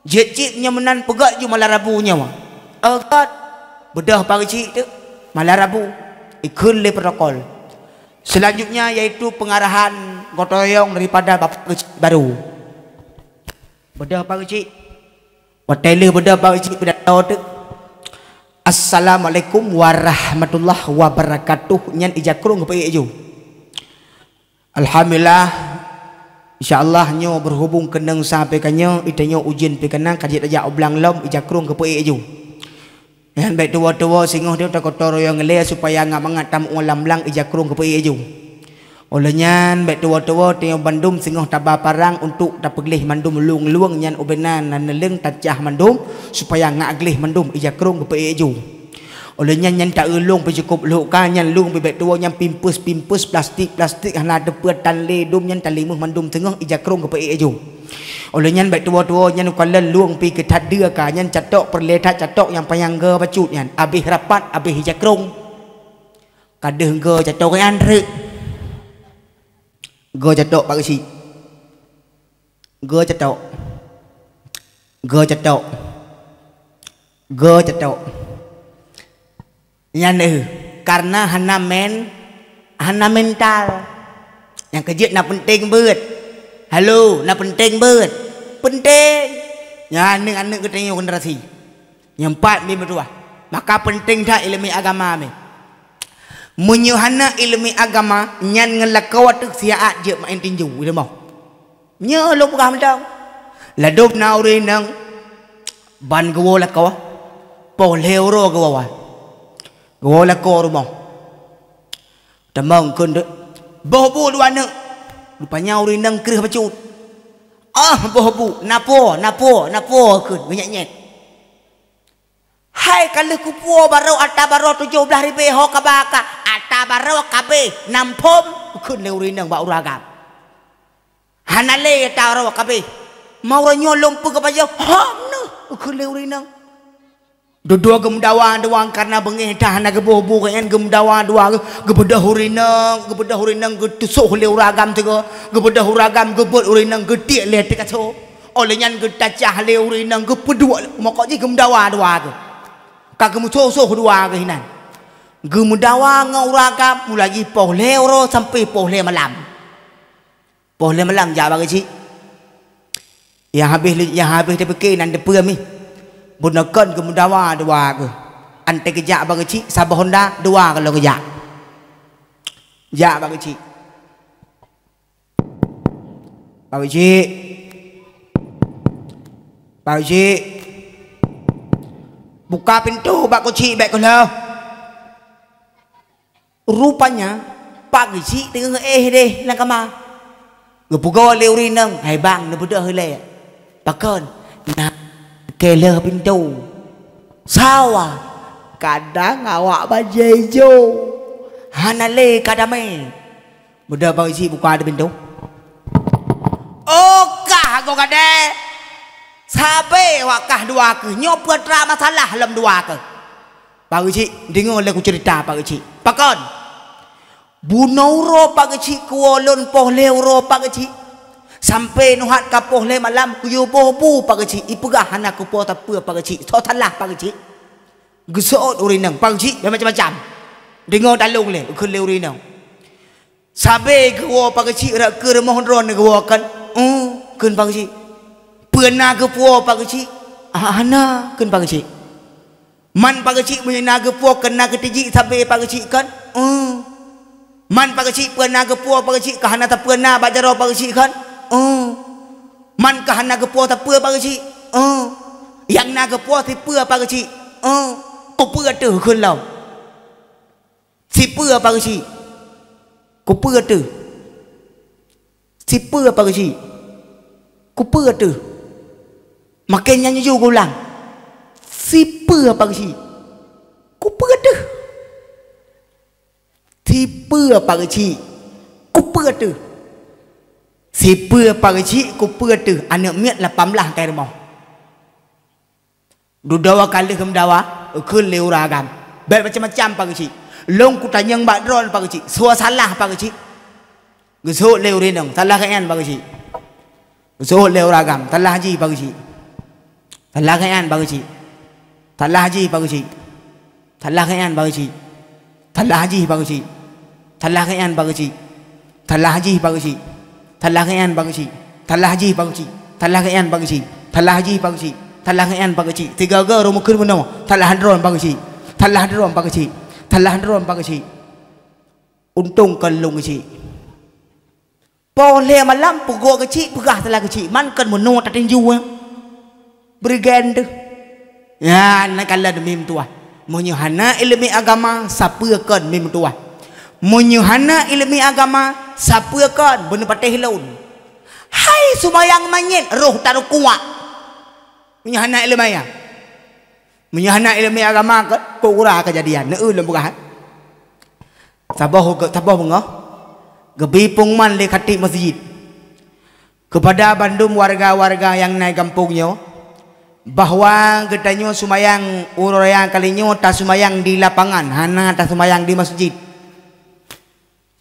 "Jeuet cit nyoe meunan peugét ju malam Rabu nyoe." "Oh, gét." Beudôh Pak Geuchik teuk malam Rabu ikheun lé protokol. Selanjutnya yaitu pengarahan gotong royong daripada Bapak Geuchik baru. Beudôh Pak Geuchik. Watée lheueh beudôh Pak Geuchik pidato teuk, "Assalamualaikum warahmatullahi wabarakatuh," nyan ija krong geupeuék ju. "Alhamdulillah, insya Allah nyoe beuhubong keunong sa pih ka nyoe, itanyoe ujeuen pih ka na, ka jeuet tajak u blang lom," ija krong geupeuék ju. "Nyan bék tuwoe-tuwoe singoh teuh takotong royong ilée supaya ngat mangat tameu'ue lam blang," ija krong geupeuék ju. "Óh lheueh nyan bék tuwoe-tuwoe tanyoe bandum singoh taba parang untuk tapeugleh mandum lueng-lueng nyan ubena na neuleueng tacah mandum supaya ngat gleh mandum," ija krong geupeuék ju. "Óh lheueh nyan, nyan ta-eu lueng pih cukôp lhok ka, nyan lueng pih bék tuwoe, nyan pimpus-pimpus, plastik-plastik hana teupeu tan lé dum nyan talimuh mandum teungoh," ija krong geupeuék ju. "Óh lheueh nyan bék tuwoe-tuwoe, nyan ukalon lueng pih keu that deue ka, nyan catok peureulée that catok nyang panyang goe bacut nyan, abéh rapat, abéh ija krong." Ka deuh goe catok nyan treuk. Goe catok Pak Geuchik. Goe catok. Goe catok. Goe catok. Nyan, eh, karena hana men-, hana mental. Nyang keujeuet na penting beuet. Halo, na penting beuet. Penting. Nyan aneuëk-aneuëk geutanyoe generasi nyang pat mi meutuah. Maka penting that iéleumé agama mi. Meunyoe hana iéleumé agama, nyan ngon lakoe teuk siat jeuet maén tinju, i rumoh. Nyoe lôn peugah mantong. Ladôm na ureuëng inong ban geuwoe lakoe, poh lhée uroe geuwoe. Geuwoe lakoe rumoh. Tamong kheun deuek, "Boh bu dua aneuk." Rupanya ureuëng inong kreueh bacut. "Ah, boh bu, na po, na po, na po," kheun geunyét-nyét. "Hai ka lheueh kupuwoe barô ata barô tujoh blaih ribée ho kaba ka, ata barô kabéh nam phom," kheun lé ureuëng inong bak ureuëng agam. "Hana lé ata barô kabéh. Ma uroe nyoe lôn peue keupajoh?" "Hom neuh," kheun lé ureuëng inong. Dudoe geumeudawa dua, karna beungéh that hana geuboh bu, gobnyan geumeudawa dua, geubeudôh ureuëng inong, geubeudôh ureuëng inong geutusoh lé ureuëng agam sigoe, geubeudôh ureuëng agam geubeuet ureuëng inong geutiek lé teukaso. Óh lheueh nyan geutacah lé ureuëng inong geupeuduek, mokok jih geumeudawa dua geuh. Ka geumeusoh-soh dua geuh inan. Geumeudawa ngon ureuëng agam mulai jih poh lhée uroe sampoe poh lhée malam. Poh lhée malam jak bak geuchik. Nyang habéh, nyang habéh teupike nan teupeue mi. Bunoe kon geumeudawa dua geuh. Antée geujak bak geuchik saboh honda dua gohlom geujak. Jak bak geuchik. Pak Cik. Pak Cik. Buka pintoe bak keuchik bèk keuloh. Rupanya, Pak Geuchik teungoh éh deh lam kama. Geupeugah lé ureueng inong, "Hai bang, neubeudôh ilèe." "Pakon?" "Na keuloh pintoe." "Sawa?" "Kadang awak bajèe ijo. Hana lé ka damé." Beudôh Pak Geuchik buka pintoe. "Oh kah gogadèe. Sabé awak kah dua keuh. Nyoe peue atra masalah lom dua keuh." "Pak Geuchik, deungö lé kuceurita Pak Geuchik." "Pakon?" "Bunoe uroe Pak Geuchik kuwoe lôn poh lhèe uroe Pak Geuchik. Sampoe neuhat ka poh lhèe malam kuyue boh bu Pak Geuchik. Ipeugah hana kupo sapeue Pak Geuchik. Soe salah Pak Geuchik?" Geuseuôt ureueng inong, "Pak Geuchik, bèk macam-macam. Deungö talông lé," kheun lé ureueng inong. "Sabé geuwoe Pak Geuchik rot keu rumoh droeneuh geuwoe kon?" "Ôh," kheun Pak Geuchik. "Peue na geupuwoe Pak Geuchik?" "Ah, hana," kheun Pak Geuchik. "Man Pak Geuchik meunyoe na geupuwoe kon na geutijik sabé Pak Geuchik kon?" "Ôh." "Man Pak Geuchik peue na geupuwoe Pak Geuchik, ka hana sapeue na bak jaroe Pak Geuchik kon?" "Ôh." "Man ka hana geupuwoe sapeue Pak Geuchik?" "Ôh." "Nyang na geupuwoe sipeue Pak Geuchik?" "Ôh." "Kupeue teuh kheun lom?" "Sipeue Pak Geuchik?" "Kupeue teuh?" "Sipeue Pak Geuchik?" "Kupeue teuh?" Makin nyan jujur geulang. "Sipeue Pak Geuchik?" "Kupeue teuh?" "Sipeue Pak Geuchik?" "Kupeue teuh?" "Sipeue Pak Geuchik? Kupeue teuh? Aneuk miet lapan blah kai rumoh." Dudoe ka lheueh meudawa, kheun lé ureueng agam, "Bèk macam-macam Pak Geuchik. Lôn kutanyong bak droeneuh Pak Geuchik, soe salah Pak Geuchik?" Geuseuôt lé ureueng inong, "Salah geuh nyan Pak Geuchik." Geuseuôt lé ureueng agam, "Salah jih Pak Geuchik. Salah geuh nyan Pak Geuchik. Salah jih Pak Geuchik. Salah geuh nyan Pak Geuchik. Salah jih Pak Geuchik. Salah geuh nyan Pak Geuchik. Salah jih Pak Geuchik. Salah geuh nyan Pak Geuchik. Salah jih Pak Geuchik. Salah geuh nyan Pak Geuchik. Salah jih Pak Geuchik. Salah geuh nyan Pak Geuchik." Tiga goe ureueng meukeun bunoe, "Salah droeneuh Pak Geuchik. Salah droeneuh Pak Geuchik. Salah droeneuh Pak Geuchik." Untông kon lôn Geuchik. Poh lhèe malam peugot Geuchik, peugah salah Geuchik, man kon meunoe tatinju, eh. Bri gen teuh. Nyan na kalon mi meutuwah. Meunyoe hana ileumèe agama, sapeue kon mi meutuwah. Meunyoe hana ileumèe agama, sapeue kon beuneupatéh lôn. Hai seumayang manyét roh tarukuak. Meunyoe hana ileumèe, ya. Meunyoe hana ileumèe agama, kon keu ura keujadian. Neu lôn peugah, eh. Saboh geu-, saboh beungoh, geubi peungumuman lé khatib masjid keupada bandum warga-warga nyang na gampông nyoe, bahwa geutanyoe seumayang uroe raya kali nyoe taseumayang di lapangan, hana taseumayang di masjid.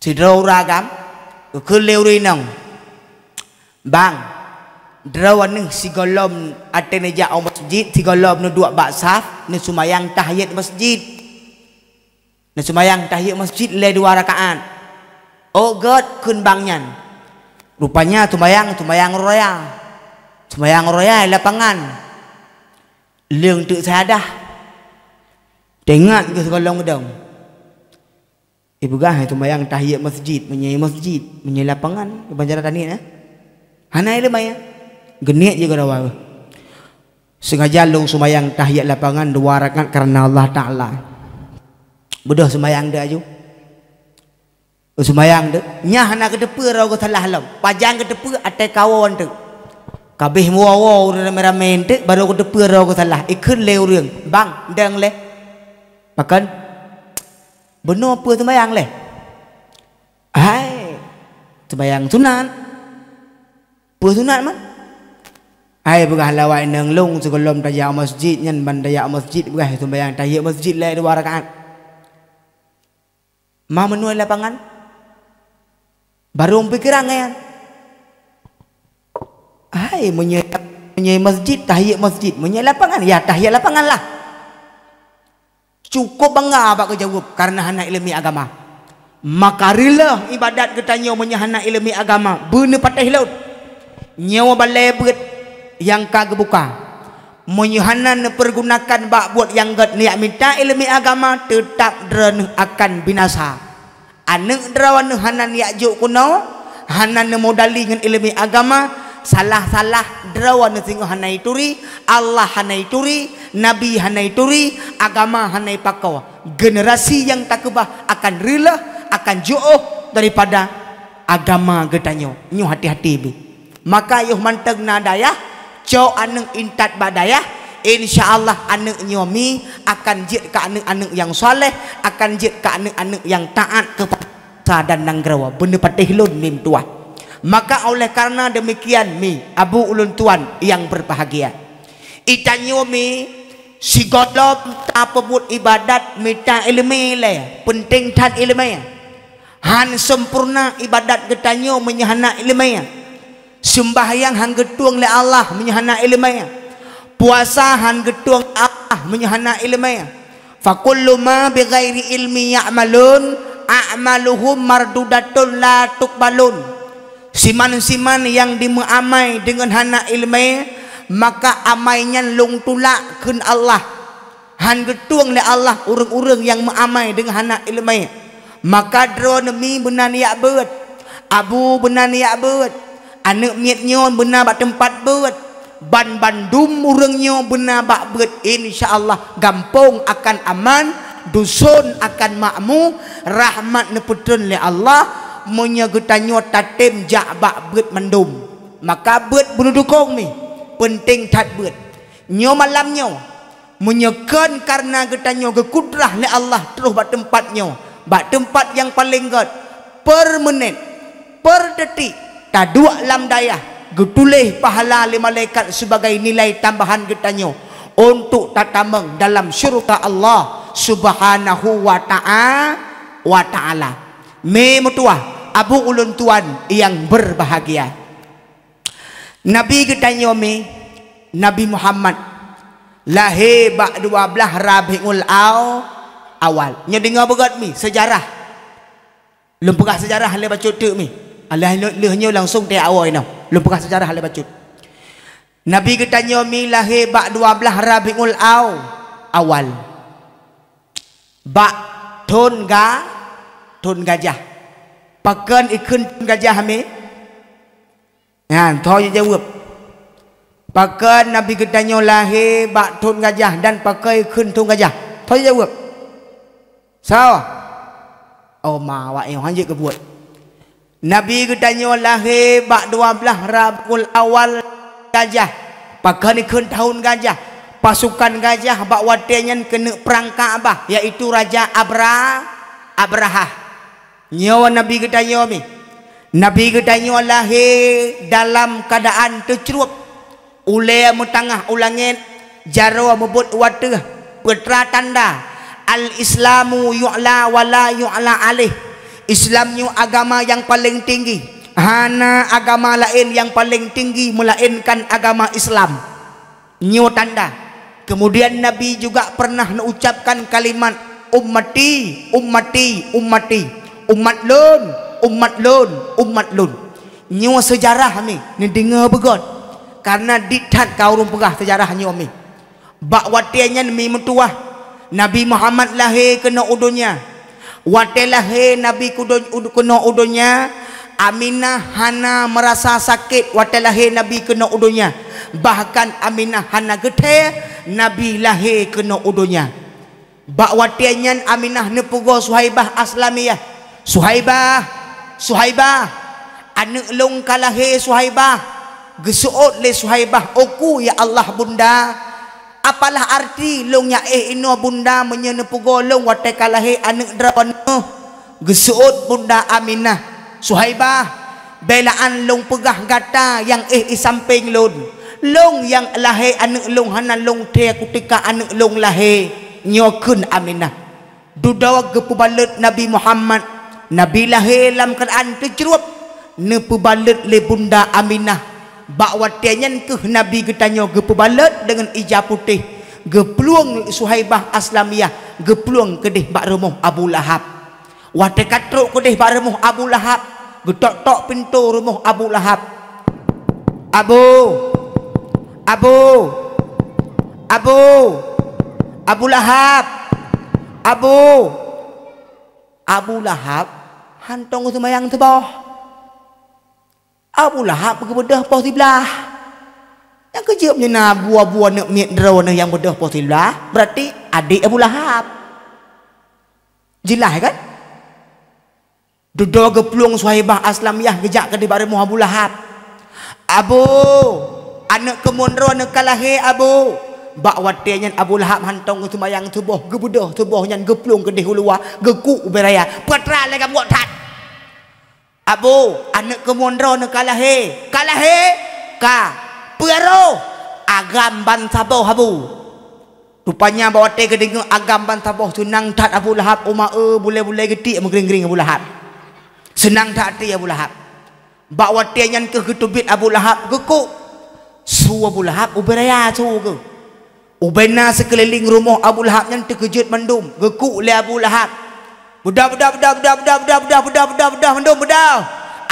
Sidroe ureueng agam geukheun lé ureueng inong, "Bang, droeneuh sigohlom até neujak u masjid, sigohlom neuduek bak saf, neuseumayang tahiyat masjid." Neuseumayang tahiyat masjid lé dua rakaat. "Oh gèt," kheun bang nyan. Rupanya seumayang, seumayang uroe raya. Seumayang uroe raya di lapangan. Leueng teuk sajadah. Teuingat geuh sigohlom geudong. Ipeugah hai seumayang tahiyat masjid, meunyoe masjid, meunyoe lapangan, di banjaran taniet, eh? Hana ileumèe, eh? Geuniet jih keudroe. Sengaja lôn seumayang tahiyat lapangan dua rakaat kareuna Allah Taala. Beudôh seumayang deuh aju. Seumayang deuh, nyan hana geuteupeue droe geuh salah lom. Pajan geuteupeue, até kawon teuk. Kabéh meuwoe-woe ureueng ramé-ramé teuk, barô geuteupeue droe geuh salah. Ikheun lé ureueng, "Bang, dong lé." "Pakon?" "Bunoe peue seumayang lé?" "Hai, seumayang sunat." "Peue sunat man?" "Hai, peugah lawai nang lôn sigohlom tajak u masjid nyan, ban tajak u masjid peugah seumayang tahiyat masjid lé dua rakaat." "Ma meunoe lapangan?" Barô meupikiran nyan. "Hai, meunyoe, meunyoe masjid, tahiyat masjid. Meunyoe lapangan, ya tahiyat lapangan lah." Cukôp bangga bak geujaweueb kareuna hana ileumèe agama. Maka reuloh ibadat geutanyoe meunyoe hana ileumèe agama, beuneupatéh lôn. Nyoe balèe beuet nyang ka geubuka. Meunyoe hana neupeugunakan bak buet nyang gèt neujak mita ileumèe agama, teutab droeneuh akan binasa. Aneuk droeneuh hana neujak jok keunoe, hana neumodali ngon ileumèe agama, Salah-salah droe neuh singoh hana ituri, Allah hana ituri, Nabi hana ituri, agama hana ipakoe. Generasi nyang takeubah akan reuloh, akan jiôh daripada agama geutanyoe. Nyoe hati-hati beuh. Maka yoh mantong na dayah, cok aneuëk intat bak dayah, insya Allah aneuëk nyoe mi akan jeuet keu aneuëk-aneuëk nyang saleh, akan jeuet keu aneuëk-aneuëk nyang taát keu sa dan nanggroe, beuneupatéh lôn mim tuah. Maka oleh karena demikian mi, abu ulôn tuan yang berbahagia, itanyoe mi sigohlom tapeubuet ibadat mita iéleumé lé, peunteng that iéleumé. Han sempurna ibadat geutanyoe meunyoe hana iéleumé. Seumbahyang han geutueng lé Allah meunyoe hana iéleumé. Puasa han geutueng lé Allah meunyoe hana iéleumé. Fakullu ma bighairi ilmi ya'malun, a'maluhum mardudatun la tuqbalun. Siman-siman nyang dimeuamai deungon hana iéleumé, maka amai nyan lôn tulak kheun Allah. Han geutueng lé Allah ureuëng-ureuëng nyang meuamai deungon hana iéleumé. Maka droeneuh mi beuna neujak beuet, abu beuna neujak beuet, aneuëk miet nyoe beuna bak teumpat beuet, banbandum ureuëng nyoe beuna bak beuet. Insya Allah gampông akan aman, duson akan makmu, rahmat neupeutreun lé Allah. Meunyoe geutanyoe tatem jak bak beuet mandum, maka beuet beuneuh dukong mi, peunteng that beuet. Nyoe malam nyoe, meunyoe kon kareuna geutanyoe geukudrah lé Allah troh bak teumpat nyoe, bak teumpat nyang paleng gét, per meunét, per detik, taduek lam dayah, geutuléh pahala lé malaikat sibagai nilai tambahan geutanyoe untuk tatamong dalam syeuruga Allah Subhanahu wa ta'a-, wa Ta'ala. Mé meutuah, abu ulôn tuan nyang berbahagia. Nabi geutanyoe mi, Nabi Muhammad, lahé bak dua blaih Rabiul Aw-, Awal. Nyoe deungoe beugét mi seujarah. Lôn peugah seujarah lé bacut teuk mi. Alah lheueh nyoe langsong teuh awai nyoe. Lôn peugah seujarah lé bacut. Nabi geutanyoe mi lahé bak dua blaih Rabiul Aw-, Awal. Bak thon ga-, thon gajah. Pakon ikheun thon gajah mi? Nyan, tho jaweueb. Pakon Nabi geutanyoe lahé bak thon gajah dan pakon kheun thon gajah? Tho jaweueb. Soe? Oh, ma awak nyoe hanjeuet geubuet. Nabi geutanyoe lahé bak dua blaih Rabiul Awal gajah. Pakon kheun tahun gajah? Pasukan gajah bak watée nyan keuneuk prang Ka'bah, yaitu Raja Abra-, Abrahah. Nyoe Nabi geutanyoe mi. Nabi geutanyoe lahé dalam keuadaan teucrueb, ulée meutangah u langét, jaroe meubuet u ateueh, peutra tanda, "Al-Islamu yu'la wa la yu'la alaih." Islam nyoe agama nyang paleng tinggi, hana agama laén nyang paleng tinggi meulaénkan agama Islam. Nyoe tanda. Kemudian Nabi juga pernah neucapkan kalimat, "Ummati, ummati, ummati." Umat lôn, umat lôn, umat lôn. Nyoe seujarah mi, neudeungoe beugét. Kareuna dit that ka ureuëng peugah seujarah nyoe mi. Bak watée nyan mi meutuwah, Nabi Muhammad lahé keunoe u donya. Watée lahé Nabi kudo-, u-, keunoe u donya, Aminah hana meurasa sakét watée lahé Nabi keunoe u donya. Bahkan Aminah hana geuthée Nabi lahé keunoe u donya. Bak watée nyan Aminah neupeugoe Suhaibah Aslamiyah, "Suhaibah, Suhaibah, aneuëk lôn ka lahé, Suhaibah." Geuseuôt lé Suhaibah, "Oku, ya Allah, Bunda." "Apalah arti lôn nyang éh inoe, Bunda, meunyoe neupeugoe lôn watée ka lahé aneuëk droeneuh?" Geuseuôt Bunda Aminah, "Suhaibah, beulaan lôn peugah gata nyang éh i sampéng lôn. Lôn nyang lahé aneuëk lôn hana lôn thée kuteuka aneuëk lôn lahé." Nyoe kheun Aminah. Dudoe geupeubalot Nabi Muhammad, Nabi lahé lam keuadaan teucrueb, neupeubalot lé Bunda Aminah. Bak watée nyan kheueh Nabi geutanyoe geupeubalot deungon ija putéh, geuplueng Suhaibah Aslamiyah, geuplueng keudeh bak rumoh Abu Lahab. Watée ka trok keudeh bak rumoh Abu Lahab, geutok-tok pintoe rumoh Abu Lahab. "Abu, Abu, Abu, Abu Lahab, Abu." Abu Lahab hantom geuseumayang teuboh. Abu Lahab geubeudôh poh siblaih. Nyang keujeuet nyan na abu-abu aneuk miet droeneuh nyang beudôh poh siblaih, berarti adék Abu Lahab. Jeulaih kan? Dudoe geuplueng Suhaibah Aslamiyah geujak keudeh bak rumoh Abu Lahab. "Abu, aneuk keumuen droeneuh ka lahé, Abu." Bak watée nyan Abu Lahab hantom geuseumayang suboh, geubeudôh suboh nyan geuplueng keudeh u luwa, geukuk ubé raya. "Peue teuma lé geubuet that?" "Abu, aneuk keumuen droeneuh ka lahé." "Ka lahé?" "Ka." "Peue roh?" "Agam ban saboh, Abu." Rupanya bak watée geudeungoe agam ban saboh seunang that Abu Lahab, uma e, bulée-bulée geutiek meugring-gring Abu Lahab. Seunang that até Abu Lahab. Bak watée nyan keuh geuteubiet Abu Lahab geukuk. Su Abu Lahab ubé raya su geuh. Ubé na sikeulileng rumoh Abu Lahab nyan teukeujot mandum, geukuk lé Abu Lahab. "Beudôh, beudôh, beudôh, mandum beudôh.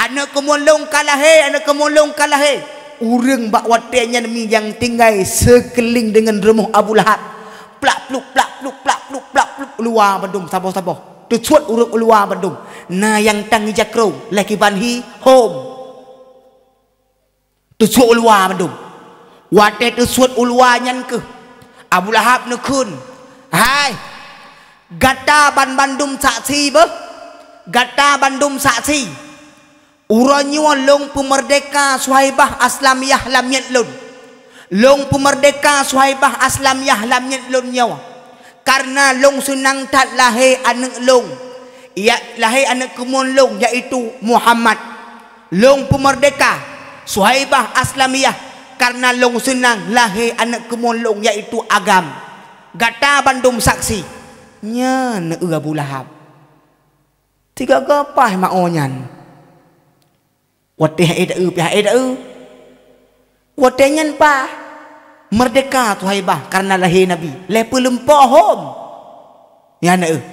Aneuk keumuen lôn ka lahé, aneuk keumuen lôn ka lahé." Ureuëng bak watée nyan mi nyang tinggai sikeulileng deungon rumoh Abu Lahab. Plak pluk, plak pluk, plak pluk, plak pluk, u luwa mandum saboh-saboh. Teusuet ureuëng u luwa mandum. Na nyang tang jakrong, lé kiban hi hom. Teusuet u luwa mandum. Watée teusuet u luwa nyan keuh, Abu Lahab neukheun, "Hai, gata banmandum saksi beuh! Gata bandum saksi! Uroe nyoe lôn peumeurdeka Suhaibah Aslamiyah lam miet lôn. Lôn peumeurdeka Suhaibah Aslamiyah lam miet lôn nyoe. Kareuna lôn seunang that lahé aneuk lôn, ya, lahé aneuk keumuen lôn, yaitu Muhammad. Lôn peumeurdeka Suhaibah Aslamiyah kareuna lôn seunang lahé aneuk keumuen lôn, yaitu Agam. Gata bandum saksi." Nyan eu Abu Lahab. Tiga gapah mao nyan. Watée hai daeu pih hai daeu. Watée nyan paih meurdeka Suhaibah kareuna lahé Nabi, lé peuleumpok hom. Nyan eu.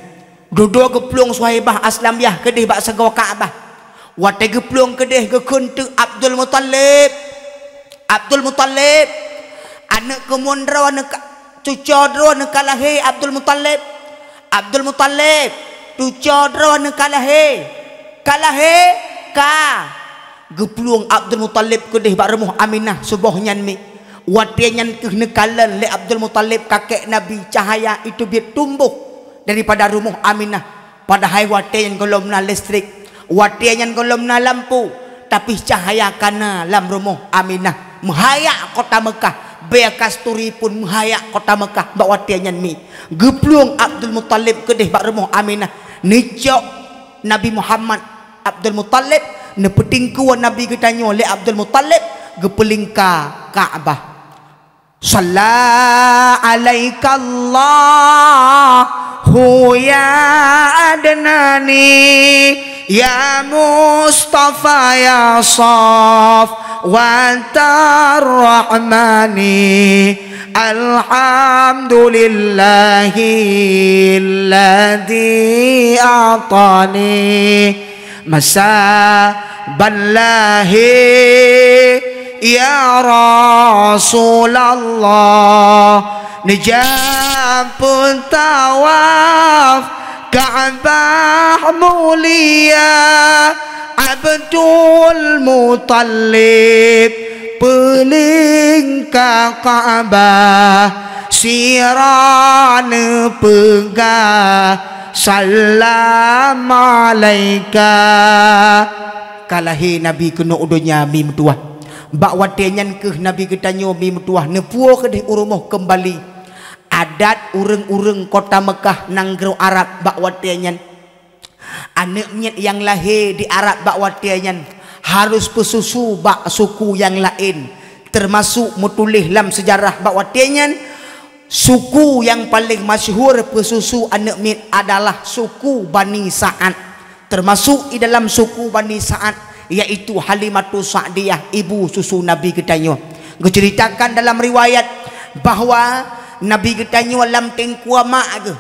Dudoe geuplueng Suhaibah Aslamiyah keudeh bak sagoe Ka'bah. Watée geuplueng keudeh geukheun teuk Abdul Muthalib. "Abdul Muthalib, aneuk keumuen droeneuh ka, cucoe droeneuh ka lahé, Abdul Muthalib." "Abdul Muthalib, cucoe droeneuh ka lahé." "Ka lahé?" "Ka." Geuplueng Abdul Muthalib keudeh bak rumoh Aminah suboh nyan mi. Watée nyan keuh neukalon lé Abdul Muthalib kakek Nabi cahaya iteubiet tumboh daripada rumoh Aminah. Padahai watée nyan gohlom na listrik, watée nyan gohlom na lampu, tapi cahaya ka na lam rumoh Aminah. Meuhayak kota Meukah, bèe kasturi pun meuhayak kota Meukah bak watée nyan mi. Geuplueng Abdul Muthalib keudeh bak rumoh Aminah, neucok Nabi Muhammad, Abdul Muthalib, neupeutingkue Nabi geutanyoe lé Abdul Muthalib, geupeulingka Ka'bah. Shalla alaikallahu ya Adnani, ya Mustafa, ya Safwatar Rahmani. Alhamdulillahilladzi a'tani masa ban lahé, ya Rasulullah, neujak peutawaf Ka'bah mulia. Abdul Muthalib peulingka Ka'bah, sira neupeugah, "Salam alaika." Ka lahé Nabi keunoe u donya mi meutuwah. Bak watée nyan keuh Nabi geutanyoe mi meutuwah neupuwoe keudeh u rumoh keumbali. Adat ureuëng-ureuëng kota Meukah nanggroe Arab bak watée nyan, aneuëk miet nyang lahé di Arab bak watée nyan harôh peususu bak suku nyang laén, teumasuk meutuléh lam seujarah bak watée nyan, suku nyang paleng masyhur peususu aneuëk miet adalah suku Bani Sa'ad, teumasuk i dalam suku Bani Sa'ad, yaitu Halimatus Sa'diyah, ibu susu Nabi geutanyoe. Geuceuritakan dalam riwayat bahwa Nabi geutanyoe lam teungku mak geuh,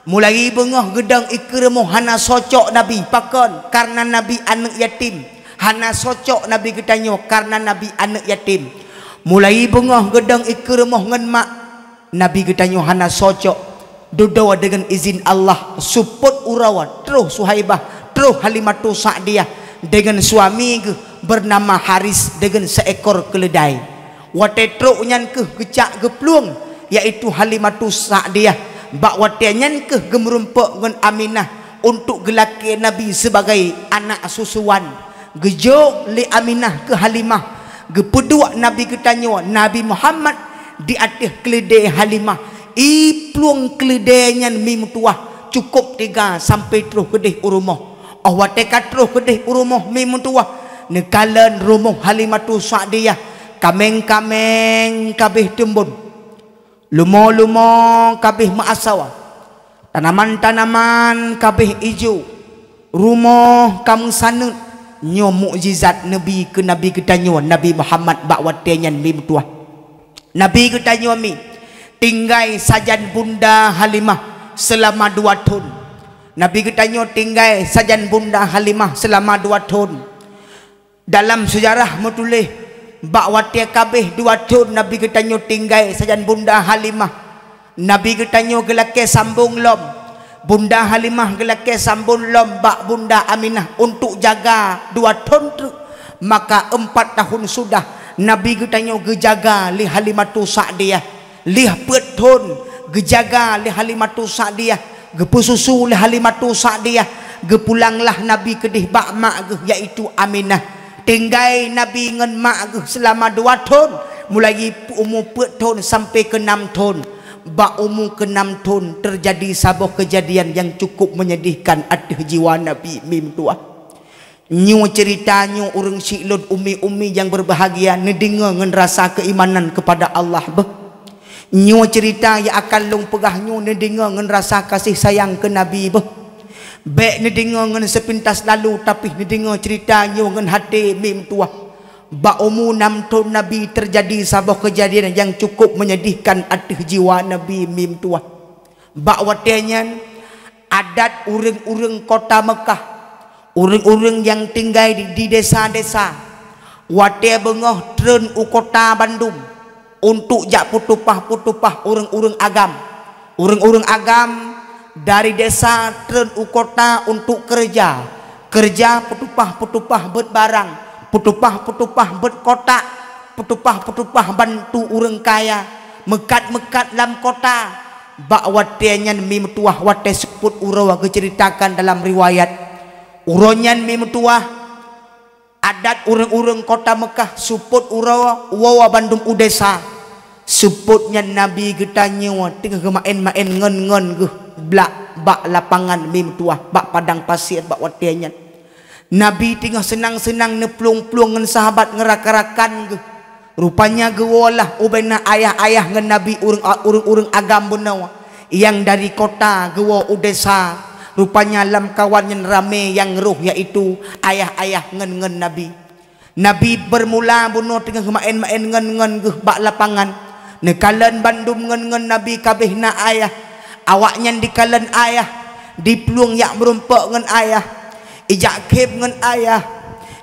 mulai beungoh geudong ikeue rumoh hana socok Nabi. Pakon? Kareuna Nabi aneuëk yatim. Hana socok Nabi geutanyoe kareuna Nabi aneuëk yatim. Mulai beungoh geudong ikeue rumoh ngon mak, Nabi geutanyoe hana socok. Dudoe deungon izin Allah, seupôt uroe troh Suhaibah, troh Halimatus Sa'diyah deungon suami geuh beunama Haris deungon siekor keuleudai. Watée trok nyan kheueh geucak geuplueng, yaitu Halimatus Sa'diyah. Bak watée nyan kheueh geumeurumpok ngon Aminah untuk geulakée Nabi sibagai anak susuan. Geujok lé Aminah keu Halimah, geupeuduek Nabi geutanyoe, Nabi Muhammad, di ateueh keuleudée Halimah. Ié plueng keuleudée nyan mi meutuwah, cukôp teuga sampoe troh keudeh u rumoh. Óh watée ka troh keudeh u rumoh mi meutuwah, neukalon rumoh Halimatus Sa'diyah, kaméng-kaméng ka abéh teumbon, lumo-lumo ka abéh meuasoe, tanaman-tanaman ka abéh ijo, rumoh ka meusaneut. Nyoe mukjizat Nabi keu Nabi geutanyoe, Nabi Muhammad, bak watée nyan mi meutuwah. Nabi geutanyoe mi tinggai sajan Bunda Halimah seulama dua thon. Nabi geutanyoe tinggai sajan Bunda Halimah seulama dua thon. Dalam seujarah meutuléh, bak watée ka abéh dua thon Nabi geutanyoe tinggai sajan Bunda Halimah, Nabi geutanyoe geulakée sambong lom. Bunda Halimah geulakée sambong lom bak Bunda Aminah untuk jaga dua thon treuk. Maka empat tahun sudah Nabi geutanyoe geujaga lé Halimatus Sa'diyah. Lheueh peuet thon geujaga lé Halimatus Sa'diyah, geupeususu lé Halimatus Sa'diyah, geupulanglah Nabi keudeh bak mak geuh, yaitu Aminah. Tinggai Nabi ngon mak geuh seulama dua thon, mulai umu peuet thon sampoe keu nam thon. Bak umu keu nam thon teujadi saboh keujadian nyang cukup menyedihkan ateueh jiwa Nabi mi meutuwah. Nyoe ceurita nyoe ureuëng syiek lôn ummi-ummi nyang beubahgia neudeungoe ngon rasa keuimanan keupada Allah beuh. Nyoe ceurita nyang akan lôn peugah nyoe neudeungoe ngon rasa gaséh sayang keu Nabi beuh. Bék neudeungoe ngon seupintas lalu, tapi neudeungoe ceurita nyoe ngon até mi meutuwah. Bak umu nam thon Nabi teujadi saboh keujadian nyang cukup menyedihkan ateueh jiwa Nabi mi meutuwah. Bak watée nyan, adat ureuëng-ureuëng kota Meukah, ureuëng-ureuëng nyang tinggai di, di desa-desa, watée beungoh treun u kota bandum untuk jak peutupah-peutupah ureuëng-ureuëng agam. Ureuëng-ureuëng agam dari desa treun u kota untuk keureuja. Keureuja peutupah-peutupah beuet barang, peutupah-peutupah beuet kotak, peutupah-peutupah bantu ureuëng kaya, meukat-meukat lam kota. Bak watée nyan mi meutuwah watée seupôt uroe geuceuritakan dalam riwayat. Uroe nyan mi meutuwah, adat ureuëng-ureuëng kota Meukah seupôt uroe woe bandum u desa. Seupôt nyan Nabi geutanyoe teungoh geumaén-maén ngon-ngon geuh blak bak lapangan mi meutuwah bak padang pasir bak watée nyan. Nabi teungoh seunang-seunang neuplueng-plueng ngon sahabat ngon rakan-rakan geuh. Rupanya geuwoe lah ubena ayah-ayah ngon Nabi ureuëng, ureuëng-ureuëng agam bunoe nyang dari kota geuwoe u desa. Rupanya lamkawan nyan ramé nyang roh, yaitu ayah-ayah ngon, ngon Nabi. Nabi beurmula bunoe teungoh geumaén-maén ngon, ngon geuh bak lapangan. Neukalon bandum ngon, ngon Nabi ka abéh na ayah. Awaknyan dikalon ayah, diplueng jak meurumpok ngon ayah, ijak khém ngon ayah,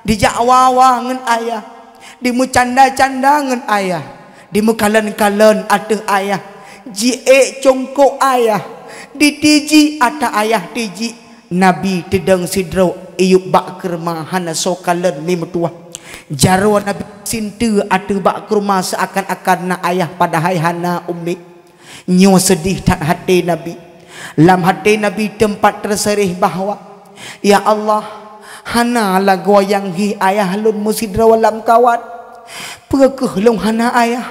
dijak wawa ngon ayah, dimeucanda-canda ngon ayah, dimeukalon-kalon ateueh ayah, jiék congkok ayah, ditiji ata ayah tiji. Nabi teudong sidroe iyup bak keureuma hana soe kalon mi meutuwah. Jaroe Nabi sinteue ateueh bak keureuma seuakan-akan na ayah, padahai hana ummi. Nyoe seudeh that até Nabi. Lam até Nabi teumpat teuseureh bahwa, "Ya Allah, hana lagoe nyang hih ayah lôn meusidroe lamkawan. Peu kheueh lôn hana ayah?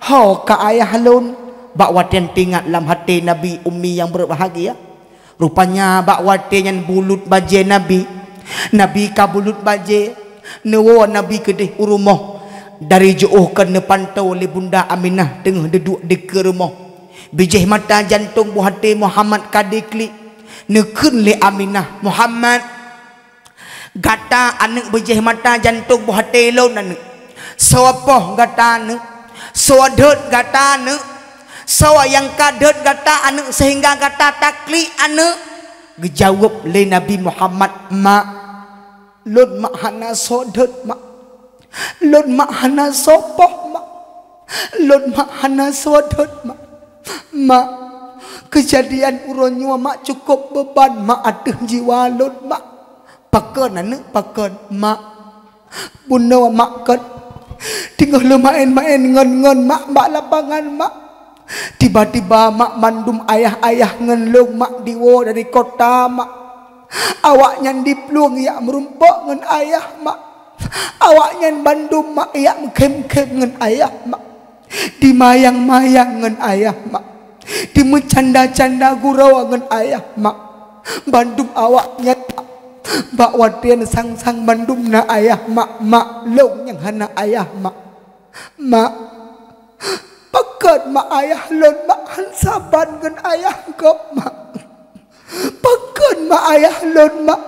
Ho ka ayah lôn?" Bak watée teuingat lam até Nabi ummi nyang beubahgia. Rupanya bak watée nyan bulut bajée Nabi. Nabi ka bulut bajée, neuwoe Nabi keudeh u rumoh. Dari jiôh kon neupantoe lé Bunda Aminah teungoh duduek dikeue rumoh. Bijéh mata jantong buah até Muhammad ka diklik. Neukheun lé Aminah, "Muhammad, gata aneuëk bijéh mata jantong buah até lôn aneuëk. Soe poh gata aneuëk? Soe dot gata aneuëk? Soe nyang ka dot gata aneuëk seuhingga gata taklik aneuëk?" Geujaweueb lé Nabi Muhammad, "Mak, lôn mak hana soe dot, Mak. Lôn mak hana soe poh, Mak. Lôn mak hana soe dot, Mak. Mak, keujadian uroe nyoe, Mak, cukôp beuban, Mak, ateueh jiwa lôn, Mak." "Pakon, aneuëk, pakon?" "Mak, Bunoe mak kon teungoh leumaén-maén ngon-ngon mak bak lapangan mak. Tiba-tiba mak mandum ayah-ayah ngon lôn mak diwoe dari kota mak. Awaknyan diplueng jak meurumpok ngon ayah mak. Awaknyan bandum mak jak meukhém-khém ngon ayah mak. Dimayang-mayang ngon ayah mak. Dimeucanda-canda gurôe ngon ayah mak. Bandum awaknyan bak watée nyan sang-sang bandum na ayah mak, mak lôn nyang hana ayah mak. Mak, pakon mak ayah lôn mak han saban ngon ayah gob mak. Pakon mak ayah lôn mak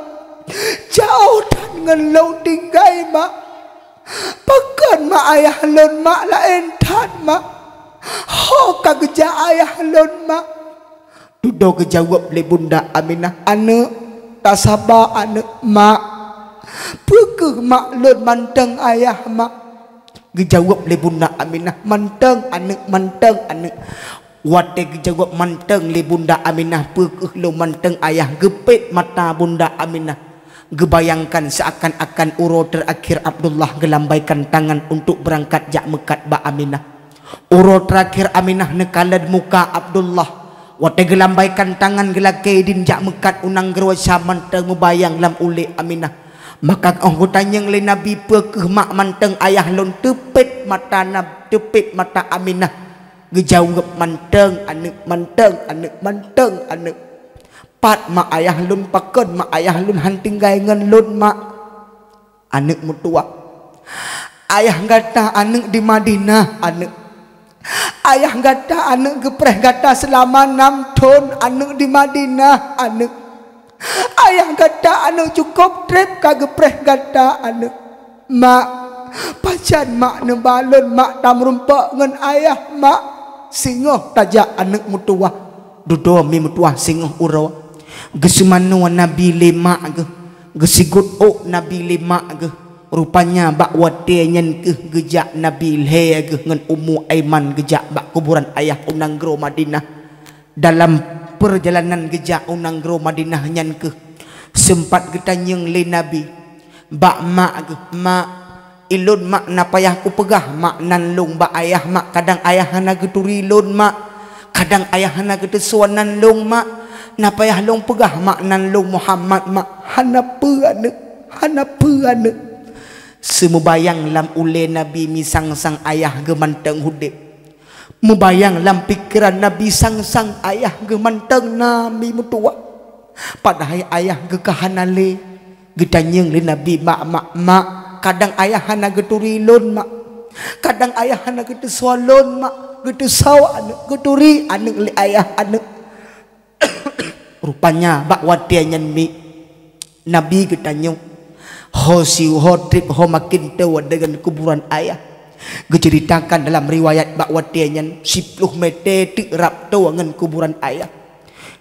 jaoh that ngon lôn tinggai mak. Pakon mak ayah lôn mak laén that mak. Ho ka geujak ayah lôn mak. Dudoe geujaweueb lé Bunda Aminah, "Aneuëk, tasaba aneuëk mak. Peu kheueh mak lôn mantong ayah mak?" Geujaweueb lé Bunda Aminah, "Mantong aneuëk, mantong aneuëk." Watée geujaweueb mantong lé Bunda Aminah, "Peu kheueh lôn mantong ayah?" geupét mata Bunda Aminah. Geubayangkan seakan-akan uroe teurakhir Abdullah geulambaikan tangan untuk beurangkat jak meukat bak Aminah. Uroe teurakhir Aminah neukalon muka Abdullah. Watée geulambaikan tangan geulakée idin jak meukat u nanggroe Syam mantong meubayang lam ulée Aminah. Maka óh geutanyong lé Nabi, "Peu kheueh mak mantong ayah lôn?" Teupét mata Nab-, teupét mata Aminah. Geujaweueb, "Mantong aneuëk, mantong aneuëk, mantong aneuëk." "Pat mak ayah lôn, pakon mak ayah lôn han tinggai ngon lôn mak?" Aneuëk meutuwah. "Ayah gata aneuëk di Madinah aneuëk. Ayah gata aneuëk geupreh gata seulama nam thon aneuëk di Madinah aneuëk. Ayah gata aneuëk cukôp treb ka geupreh gata aneuëk. Mak, pajan mak neuba lôn mak tameurumpok ngon ayah mak?" Singoh tajak aneuëk meutuwah. Dudoe mi meutuwah singoh uroe. Geuseumanoe Nabi lé mak geuh. Geusigot ôk Nabi lé mak geuh. Rupanya bak watée nyan kheueh geujak Nabi lhée geuh ngon Ummu Aiman geujak bak kuburan ayah u nanggroe Madinah. Dalam peurjalanan geujak u nanggroe Madinah nyan kheueh seumpat geutanyong lé Nabi bak mak geuh, "Mak, ilôn mak na payah kupeugah mak nan lôn bak ayah mak, kadang ayah hana geuturi lôn mak, kadang ayah hana geuteusoe nan lôn mak, na payah lôn peugah mak nan lôn Muhammad mak?" "Hana peue aneuëk, hana peue aneuëk." Seumeubayang lam ulée Nabi misang-sang ayah geuh mantong udeb. Meubayang lam pikeran Nabi sang-sang ayah geuh mantong na mi meutuwah. Padahai ayah geuh ka hana lé. Geutanyong lé Nabi bak mak, "Mak, kadang ayah hana geuturi lôn mak. Kadang ayah hana geuteusoe lôn mak. Geuteusoe aneuëk, geuturi aneuëk lé ayah aneuëk." Rupanya bak watée nyan mi Nabi geutanyong, ho si ho treb ho maken toe deungon kuburan ayah. Geuceuritakan dalam riwayat bak watée nyan siploh mete teuk rab toe ngon kuburan ayah.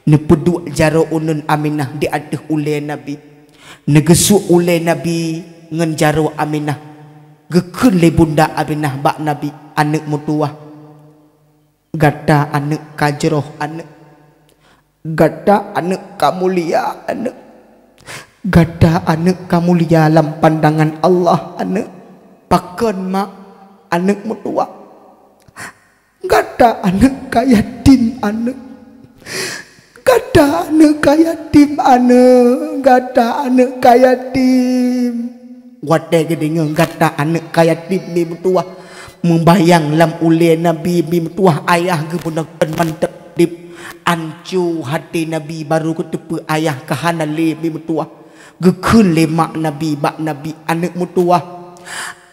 Neupeuduek jaroe uneun Aminah di ateueh ulée Nabi. Neugeusuek ulée Nabi ngon jaroe Aminah. Geukheun lé Bunda Aminah bak Nabi, "Aneuëk meutuwah. Gata aneuëk ka jroh aneuëk. Gata aneuëk ka mulia aneuëk. Gata aneuëk ka mulia lam pandangan Allah aneuëk. Pakon mak aneuëk meutuwah. Gata aneuëk ka yatim aneuëk. Gata aneuëk ka yatim aneuëk. Gata aneuëk ka yatim." Watée geudeungoe gata aneuëk ka yatim mi meutuwah, meubayang lam ulée Nabi mi meutuwah ayah geuh bunoe kon mantong udeb. Anco haté Nabi barô geuteupeue ayah ka hana lé mi meutuwah. Geukheun lé mak Nabi bak Nabi, "Aneuëk meutuwah.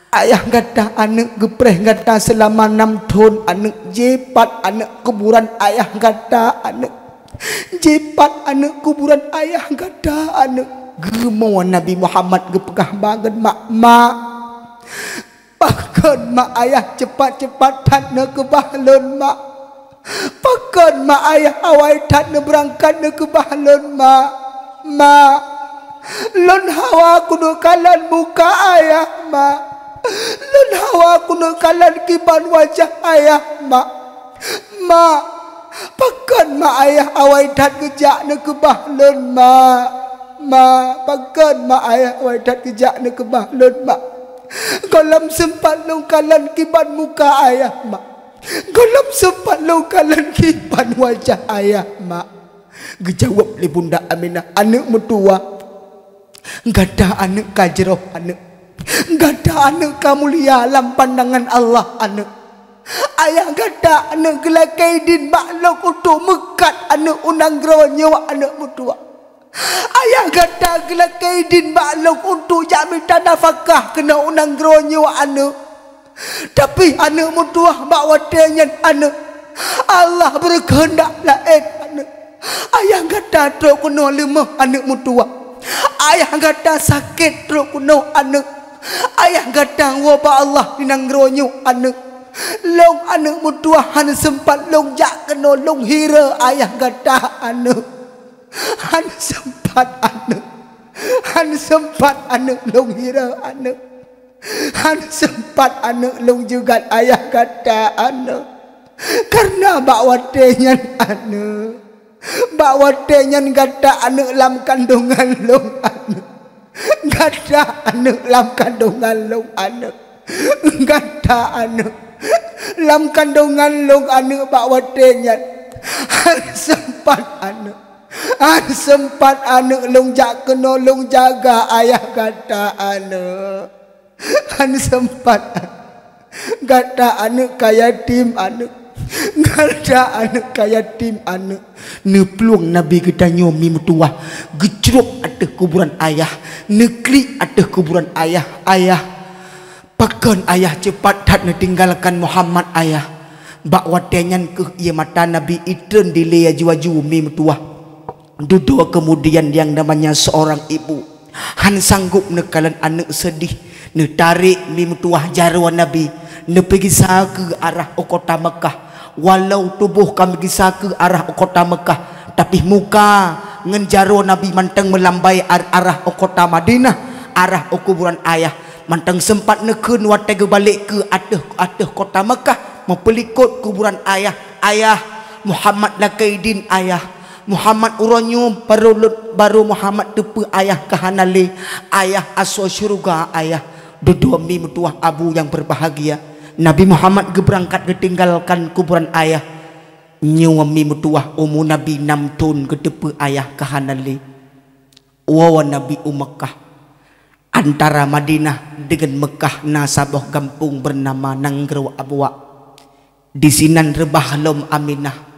Ayah gata aneuëk geupreh gata seulama nam thon aneuëk, jipat aneuëk kuburan ayah gata aneuëk. Jipat aneuëk kuburan ayah gata aneuëk." Geumo Nabi Muhammad geupeugah bak mak, "Mak, pakon mak ayah cepat-cepat that neukeubah lôn mak? Pakon mak ayah awai that neubeurangkat neukeubah lôn mak? Mak, lôn hawa keuneuk kalon muka ayah mak. Lôn hawa keuneuk kalon kiban wajah ayah mak. Mak, pakon mak ayah awai that geujak neukeubah lôn mak? Mak, pakon mak ayah awai that geujak neukeubah lôn mak?" Gohlom seumpat lôn kalon kiban muka ayah, mak. Gohlom seumpat lôn kalon kiban wajah ayah, mak. Geujaweueb lé Bunda Aminah, "Aneuk meutuwah, gata aneuk ka jroh aneuk. Gata aneuk ka mulia lam pandangan Allah aneuk. Ayah gata aneuk geulakée idin bak lôn untuk meukat aneuk u nanggroe nyoe aneuk meutuwah. Ayah gata geulakée idin bak lôn untuk jak mita nafakah keunoe u nanggroe nyoe aneuk. Tapi aneuk meutuwah bak watée nyan aneuk, Allah beureukeundak laén aneuk. Ayah gata trok keunoe leumoh aneuk meutuwah. Ayah gata sakét trok keunoe aneuk. Ayah gata woe bak Allah di nanggroe nyoe aneuk. Lôn aneuk meutuwah hana seumpat lôn jak keunoe lôn hira ayah gata aneuk." Hana seumpat aneuk. Hana seumpat aneuk lôn hira aneuk. Hana seumpat aneuk lôn jeugat ayah gata aneuk. Kareuna bak watée nyan aneuk, bak watée nyan gata aneuk lam kandongan lôn aneuk. Gata aneuk lam kandongan lôn aneuk. Gata aneuk lam kandongan lôn aneuk bak watée nyan. Hana seumpat aneuk. Hana seumpat aneuk lôn jak keunoe lôn jaga ayah gata aneuk. Hana seumpat aneuk. Gata aneuk ka yatim aneuk. Gata aneuk ka yatim aneuk. Neuplueng Nabi geutanyoe mi meutuwah, geucrok ateueh kuburan ayah, neuklik ateueh kuburan ayah. Ayah, pakon ayah cepat that neutinggalkan Muhammad ayah? Bak watée nyan kheueh ié mata Nabi itreun dilée aju-aju mi meutuwah. Dudoe keumudian nyang namanya seurang ibu han sanggop neukalon aneuk seudeh, neutarek mi meutuwah jaroe Nabi, neupeugisa keu arah u kota Meukah. Walau tuboh ka meugisa keu arah u kota Meukah, tapi muka ngon jaroe Nabi mantong meulambai ar-, arah u kota Madinah, arah u kuburan ayah. Mantong seumpat neukheun watée geubalek keu ateueh, ateueh kota Meukah, meupeulikot kuburan ayah. Ayah, Muhammad lakée idin ayah. Muhammad uroe nyoe barô lôn, barô Muhammad teupeue ayah ka hana lé. Ayah asoe syeuruga ayah. Dudoe mi meutuwah abu nyang beubahgia. Nabi Muhammad geubeurangkat geutinggalkan kuburan ayah. Nyoe mi meutuwah umu Nabi nam thon geuteupeue ayah ka hana lé. Woe Nabi u Meukah. Antara Madinah deungon Meukah na saboh gampông beunama Nanggroe Abuwak. Disinan reubah lom Aminah.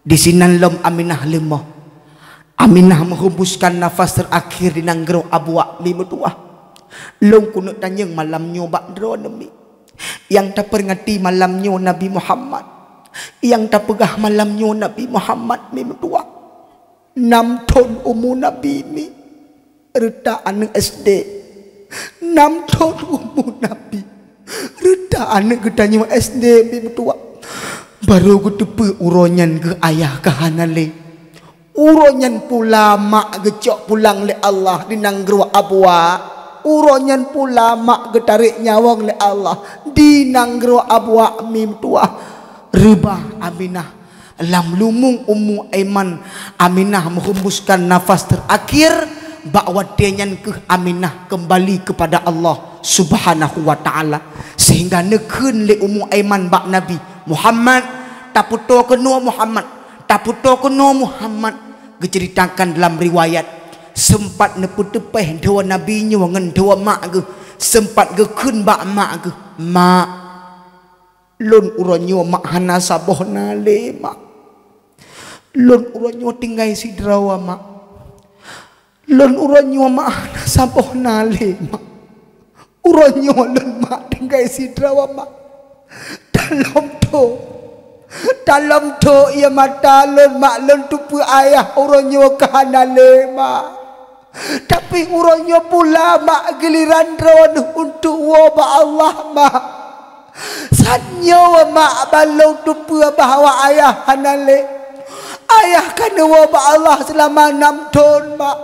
Disinan lom Aminah leumoh. Aminah meuheumbuskan nafas teurakhir di Nanggroe Abuwak mi meutuwah. Lôn keuneuk tanyong malam nyoe bak droeneuh mi. Nyang taperingati malam nyoe Nabi Muhammad. Nyang tapeugah malam nyoe Nabi Muhammad mi meutuwah. Nam thon umu Nabi mi, reuta aneuk S D. Nam thon umu Nabi, reuta aneuk geutanyoe S D mi meutuwah. Barô geuteupeue uroe nyan geuh ayah ka hana lé. Uroe nyan pula mak geucok pulang lé Allah di Nanggroe Abuwak. Uroe nyan pula mak geutarek nyawöng lé Allah di Nanggroe Abuwak mi meutuwah. Reubah Aminah. Lam lumueng Ummu Aiman, Aminah meuhembuskan nafas terakhir, bak watée nyan kheueh Aminah keumbali keupada Allah Subhanahu wa Ta'ala, sehingga neukheun lé Ummu Aiman bak Nabi, "Muhammad, tapeutoe keunoe Muhammad, tapeutoe keunoe Muhammad." Geuceuritakan dalam riwayat, seumpat neupeuteupéh dhoe Nabi nyoe ngon dhoe mak geuh, seumpat geukheun bak mak geuh, "Mak, lôn uroe nyoe mak hana saboh na lé, mak. Lôn uroe nyoe tinggai sidroe, mak. Lôn uroe nyoe mak hana saboh na lé, mak. Uroe nyoe lôn mak tinggai sidroe, mak. Talom tho, talom tho ie mata lôn, mak, lôn teupeue ayah uroe nyoe ka hana lé, mak. Tapi uroe nyoe pula, mak, giliran droeneuh untuk woe bak Allah, mak. Saat nyoe, mak, ban lôn teupeue bahwa ayah hana lé. Ayah ka neuwoe bak Allah seulama nam thon, mak.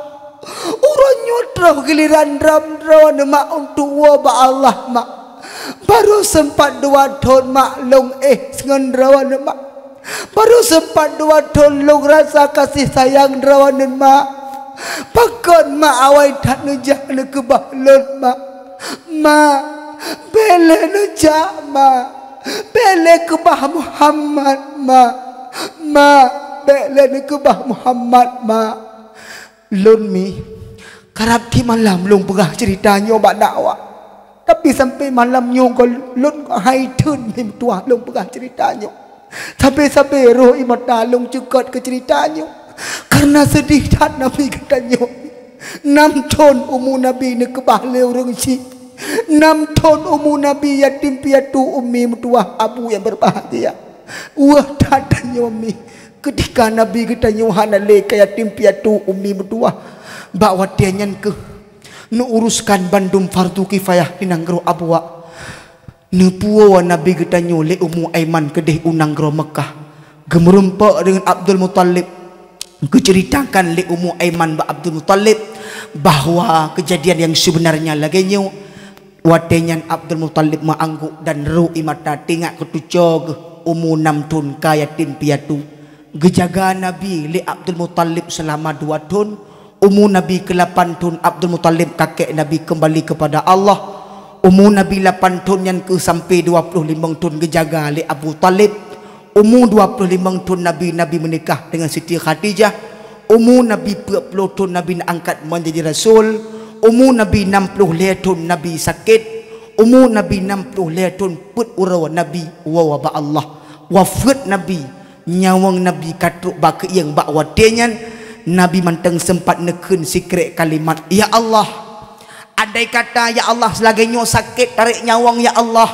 Uroe nyoe troh giliran droeneuh, mak, untuk woe bak Allah, mak. Barô seumpat dua thon, mak, lôn éh ngon droeneuh, mak. Barô seumpat dua thon lôn rasa kasih sayang droeneuh, mak. Pakon, mak, awai that neujak neukeubah lôn, mak. Mak, Bék lé neucak, Mak. Bék lé keubah Muhammad, Mak. Mak, bék lé neukeubah Muhammad, Mak. Lôn, Mi, karab tiep malam lôn peugah ceurita nyoe bak dakwah. Tapi sampai malam nyoe goe lôn hai theun, Mi meutuwah, lôn peugah ceurita nyoe. Sabe-sabe roh ie mata lôn ceukot keu ceurita nyoe. Kareuna seudeh that Nabi geutanyoe. Nam thon umu Nabi neukeubah lé ureuëng chik. Nam thon umu Nabi yatim piatu, Umi meutuwah, Abu nyang berbahagia. Weueh that tanyoe, Mi, keutika Nabi geutanyoe hana lé ka yatim piatu, Umi meutuwah. Bak watée nyan keuh neuuruskan bandum fardu kifayah di nanggroe Abuwa. Neupuwoe Nabi geutanyoe lé Ummu Aiman keudeh u nanggroe Meukah. Geumeurumpok deungon Abdul Muthalib. Geuceuritakan lé Ummu Aiman bak Abdul Muthalib bahwa keujadian nyang seubeunarnya lagée nyoe. Watée nyan Abdul Muthalib meuanggôk dan roh ie mata teuingat keutuco geuh, umu nam thon ka yatim piatu. Geujaga Nabi lé Abdul Muthalib seulama dua thon. Umu Nabi keulapan thon Abdul Muthalib, kakek Nabi, keumbali keupada Allah. Umu Nabi lapan thon nyan keuh sampai dua ploh limong thon geujaga lé Abu Thalib. Umu dua ploh limong thon Nabi, Nabi meunikah deungon Siti Khadijah. Umu Nabi peuet ploh thon Nabi neuangkat menjadi rasul. Umu Nabi nam ploh lhée thon Nabi sakét. Umu Nabi nam ploh lhée thon peuet uroe Nabi woe bak Allah. Wafeuet Nabi, nyawöng Nabi ka trok bak keuieng. Bak watée nyan, Nabi mantong seumpat neukheun sikrék kalimat, "Ya Allah, andai kata, ya Allah, seulagée nyoe sakét tarek nyawöng, ya Allah.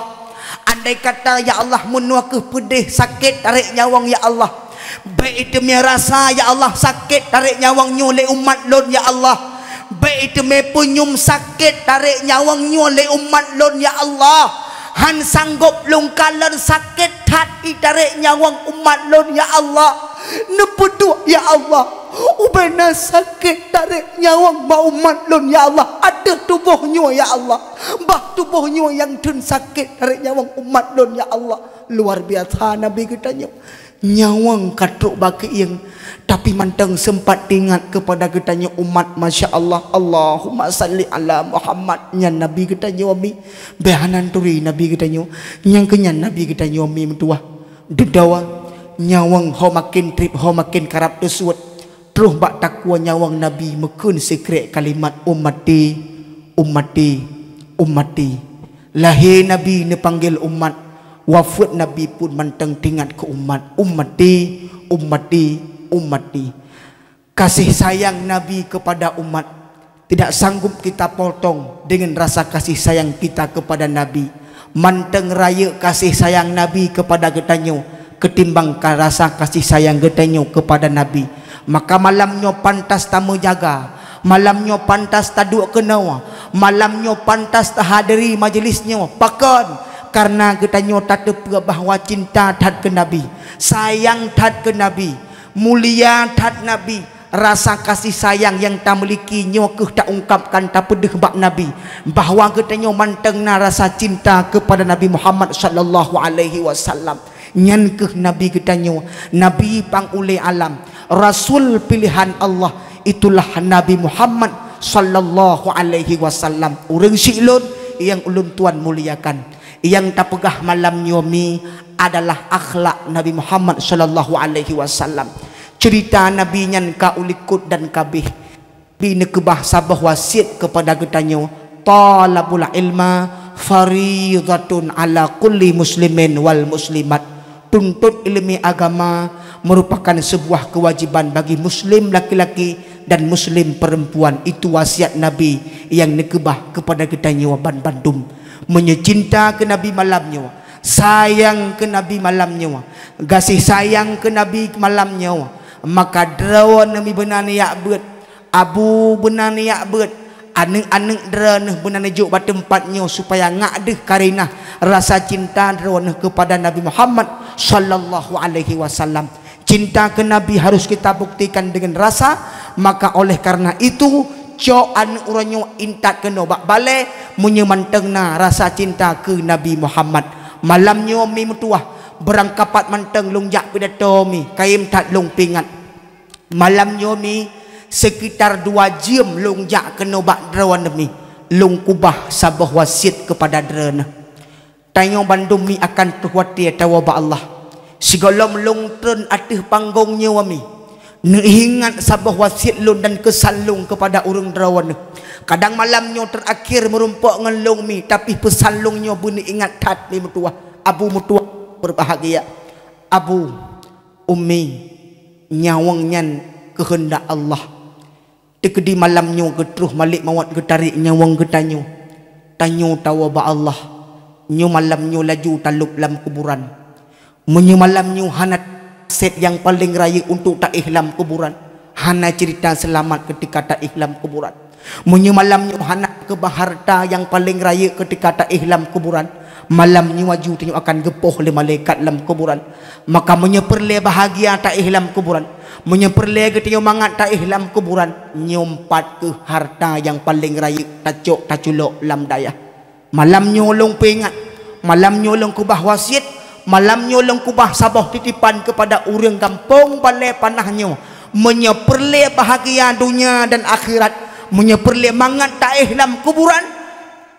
Andai kata, ya Allah, meunoe keuh peudeh sakét tarek nyawöng, ya Allah. Bék iteumé rasa, ya Allah, sakét tarek nyawöng nyoe lé umat lôn, ya Allah. Bék iteumé peunyum sakét tarek nyawöng nyoe lé umat lôn, ya Allah. Han sanggob lôn kalon sakét that itarek nyawöng umat lôn, ya Allah. Neupeuduek, ya Allah, ubena sakét tarek nyawöng bak umat lôn, ya Allah, ateueh tuboh nyoe, ya Allah. Bah tuboh nyoe nyang theun sakét tarek nyawöng umat lôn, ya Allah." Luar biasa Nabi geutanyoe. Nyawöng ka trok bak keuieng, tapi mantong seumpat teuingat keupada geutanyoe umat. Masya Allah, Allahumma salli ala Muhammad. Nyan Nabi geutanyoe, Mi. Bék hana turi Nabi geutanyoe. Nyang keu nyan Nabi geutanyoe, Mi meutuwah. Dudoe, nyawöng ho maken treb, ho maken karab teusuet. Troh bak takue nyawöng Nabi meukheun sikrék kalimat, "Ummati, ummati, ummati." Lahé Nabi neupanggil umat, wafeuet Nabi pun mantong teuingat keu umat, "Ummati, ummati, ummati." Kasih sayang Nabi kepada umat tidak sanggup kita potong dengan rasa kasih sayang kita kepada Nabi. Mantong rayeuk kasih sayang Nabi kepada geutanyoe ketimbang ka rasa kasih sayang geutanyoe kepada Nabi. Maka malam nyoe pantas tameujaga, malam nyoe pantas taduek keunoe, malam nyoe pantas tahadiri majelis nyoe. Pakon? Kareuna geutanyoe tateupeue bahwa cinta that keu Nabi, sayang that keu Nabi, mulia that Nabi. Rasa kasih sayang nyang tamiliki nyoe keuh taungkapkan, tapeudeuh bak Nabi, bahwa geutanyoe mantong na rasa cinta kepada Nabi Muhammad sallallahu alaihi wasallam. Nyan keuh Nabi geutanyoe, Nabi pang ulée alam, Rasul pilihan Allah, itulah Nabi Muhammad sallallahu alaihi wasallam. Ureuëng syiek lôn nyang ulôn tuan muliakan, nyang tapeugah malam nyoe, Mi, adalah akhlak Nabi Muhammad sallallahu alaihi wasallam. Ceurita Nabi nyan ka u likot dan ka abéh. Nabi neukeubah saboh wasiet keupada geutanyoe, "Thalabul ilma faridhatun ala kulli muslimin wal muslimat." Tuntot ileumé agama meurupakan seubuah keuwajiban bagi muslim laki-laki dan muslim peurempuan. Itu wasiat Nabi nyang neukeubah keupada geutanyoe banbandum. Meunyoe cinta keu Nabi malam nyoe, sayang keu Nabi malam nyoe, gaséh sayang keu Nabi malam nyoe, maka droeneuh Mi beuna neujak beuet, Abu beuna neujak beuet, aneuëk-aneuëk droeneuh beuna neujok bak teumpat nyoe supaya ngak deuh kareuna rasa cinta droeneuh keupada Nabi Muhammad sallallahu alaihi wasallam. Cinta keu Nabi harus kita buktikan dengan rasa, maka oleh karena itu, cok aneuëk uroe nyoe intat keunoe bak balée meunyoe mantong na rasa cinta keu Nabi Muhammad. Malam nyoe Mi meutuwah, beurangkapat mantong lôn jak pidato Mi, kayém that lôn peuingat. Malam nyoe Mi, sekitar dua jeuem lôn jak keunoe bak droeneuh Mi. Lôn kubah saboh wasiet keupada droeneuh. Tanyoe bandum mi akan troh watée tawoe bak Allah. Sigohlom lôn treun ateueh panggong nyoe mi, neuingat saboh wasiet lôn dan keusan lôn keupada ureuëng droeneuh. Kadang malam nyoe teurakhir meurumpok ngon lôn mi, tapi peusan lôn nyoe beuneuingat that mi meutuwah, abu meutuwah beubahgia. Abu, Ummi, nyawöng nyan keuheundak Allah. Teukeudi malam nyoe geutroh malek mawöt geutarek nyawöng geutanyoe. Tanyoe tawoe bak Allah. Nyoe malam nyoe laju talôb lam kuburan. Meunyoe malam nyoe hana sép nyang paleng rayeuk untuk taéh lam kuburan, hana ceurita seulamat keutika taéh lam kuburan. Meunyoe malam nyoe hana keubah hareuta nyang paleng rayeuk keutika taéh lam kuburan, malam nyoe aju tanyoe akan geupoh lé malaikat lam kuburan. Maka meunyoe peureulée bahgia taéh lam kuburan, meunyoe peureulée geutanyoe mangat taéh lam kuburan, nyoe pat kheueh hareuta nyang paleng rayeuk tacok taculok lam dayah. Malam nyoe lôn peuingat, malam nyoe lôn kubah wasiet, malam nyoe lôn kubah saboh titipan keupada ureuëng gampông Balée Panah nyoe. Meunyoe peureulée bahgia donya dan akhirat, meunyoe peureulée mangat taéh lam kuburan,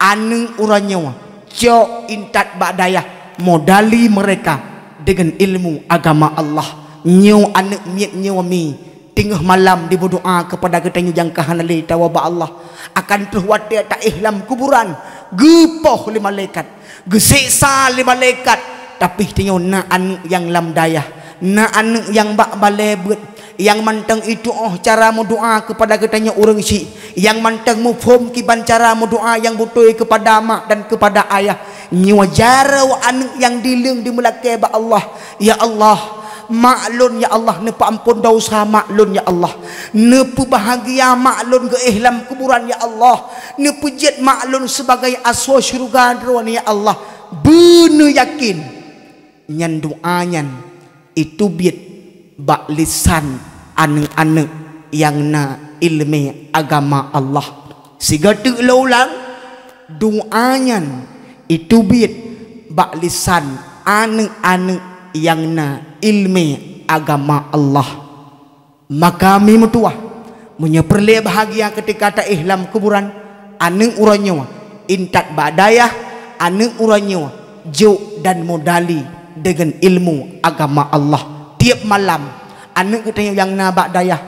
aneuëk uroe nyoe cok intat bak dayah, modali meureka deungon ilmu agama Allah. Nyoe aneuëk miet nyoe mi teungoh malam dibeudoá keupada geutanyoe nyang ka hana lé tawoe bak Allah. Akan troh watée taéh lam kuburan, geupoh lé malaikat, geuseksa lé malaikat. Tapi tanyoe na aneuëk nyang lam dayah, na aneuëk nyang bak balée beuet, nyang mantong ituoh cara meudoá keupada geutanyoe ureuëng syik, nyang mantong muphom kiban cara meudoá nyang beutôi keupada mak dan keupada ayah. Nyoe jaroe aneuëk nyang dileueng dimeulakée bak Allah. Ya Allah, mak lôn, ya Allah, neupeuamphon desya mak lôn, ya Allah. Neupeubahgia mak lôn geuéh lam kuburan, ya Allah. Neupeujeuet mak lôn sibagai asoe syeuruga Droeneuh, ya Allah. Beuneuyakin nyan doá nyan iteubiet bak lisan aneuëk-aneuëk nyang na iéleumé agama Allah. Sigoe teuk lôn ulang, doá nyan iteubiet bak lisan aneuëk-aneuëk nyang na iéleumé agama Allah. Maka mi meutuwah, meunyoe peureulée bahgia keutika taéh lam kuburan, aneuëk uroe nyoe intat bak dayah, aneuëk uroe nyoe jok dan modali deungon ilmu agama Allah. Tieb malam, aneuëk geutanyoe nyang na bak dayah,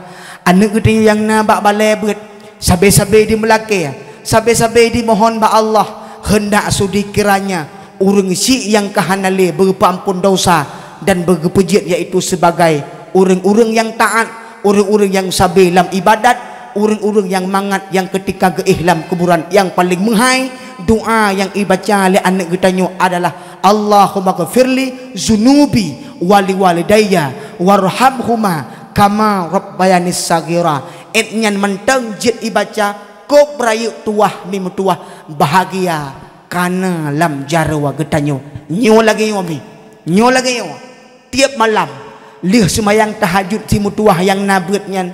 aneuëk geutanyoe nyang na bak balée beuet, sabe-sabe dimeulakée, sabe-sabe dimohon bak Allah, heundak sudi kiranya ureuëng syik nyang ka hana lé beupeuamphon desya dan beugeupeujeuet, yaitu sibagai ureuëng-ureuëng nyang taát, ureuëng-ureuëng nyang sabe lam iébadat, ureuëng-ureuëng nyang mangat nyang keutika geuéh lam kuburan nyang paleng meuhai. Doá nyang ibaca lé aneuëk geutanyoe adalah, "Allahummaghfirli dzunubi wa liwalidayya warhamhuma kama rabbayani shaghira." Ét nyan mantong jeuet ibaca kôb rayeuk tuwah mi meutuwah, bahgia ka na lam jaroe geutanyoe. Nyoe lagée nyoe mi, nyoe lagée nyoe. Tieb malam, lheueh seumayang tahajud si meutuwah nyang na beuet nyan,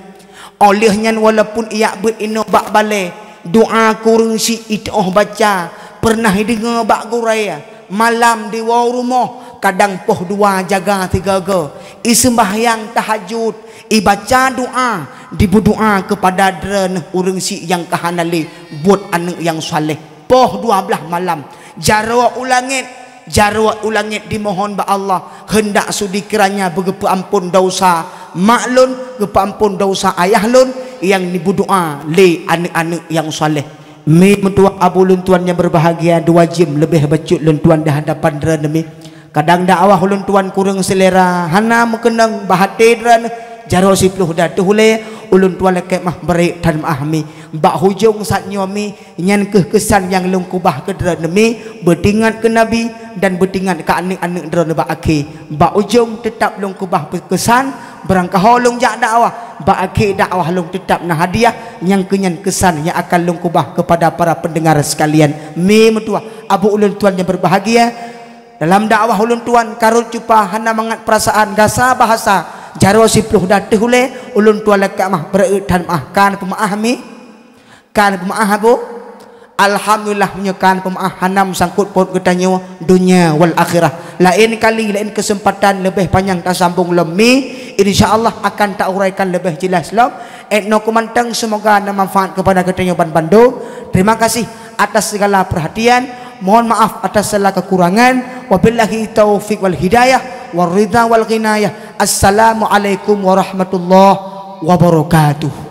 óh lheueh nyan walaupun ijak beuet inoe bak balée, doá keu ureuëng syik ituoh baca, peureunah ideungoe bak gurée, malam diwoe rumoh, kadang poh dua jaga sigoe-goe, iseumbahyang tahajud, ibaca doá, dibeudoá keupada droeneuh ureuëng syik nyang ka hana lé buet aneuëk nyang saleh. Poh dua blaih malam, jaroe u langét, jaroe u langét dimohon bak Allah, heundak sudi kiranya beugeupeuamphon desya mak lôn, geupeuamphon desya ayah lôn, nyang dibeudoá lé aneuëk-aneuëk nyang saleh. Mi meutuwah abu lôn tuan nyang beubahgia, dua jeuem leubeh bacut lôn tuan di hadapan droeneuh mi. Kadang dakwah ulôn tuan kureueng seulera, hana meukeunong bak até droeneuh, jaroe siploh dua teuh ulée, ulôn tuan lakée meuah beureuek that meuah mi. Bak hujong saát nyoe mi, nyan kheueh keusan nyang lôn keubah keu droeneuh mi, beutingat keu Nabi dan beutingat keu aneuëk-aneuëk droeneuh bak akhé. Bak ujong teutab lôn keubah peukeusan, beurangkaho lôn jak dakwah, bak akhé dakwah lôn teutab na hadiah, nyang keu nyan keusan nyang akan lôn keubah keupada para peundeungar sekalian. Mi meutuwah, abu ulôn tuan nyang beubahgia, dalam dakwah ulôn tuan ka rhot cupa hana mangat peurasaan, gasa bahasa, jaroe siploh dua teuh ulée, ulôn tuan lakée meuah beureuek that meuah, ka na peumeuah mi? Ka na peumeuah, abu? Alhamdulillah, meunyoe ka na peumeuah, hana meusangkot pot geutanyoe donya wal akhirah. Laén kali, laén keuseumpatan leubeh panyang tasambong lom mi, Insya Allah akan tauraikan lebih jelas lom. Etno kumanteng, semoga na manfaat kepada geutanyoe ban bandum. Terima kasih atas segala perhatian. Mohon maaf atas segala kekurangan. Wabillahi taufiq wal hidayah, wal ridha wal ghinayah. Assalamualaikum warahmatullahi wabarakatuh.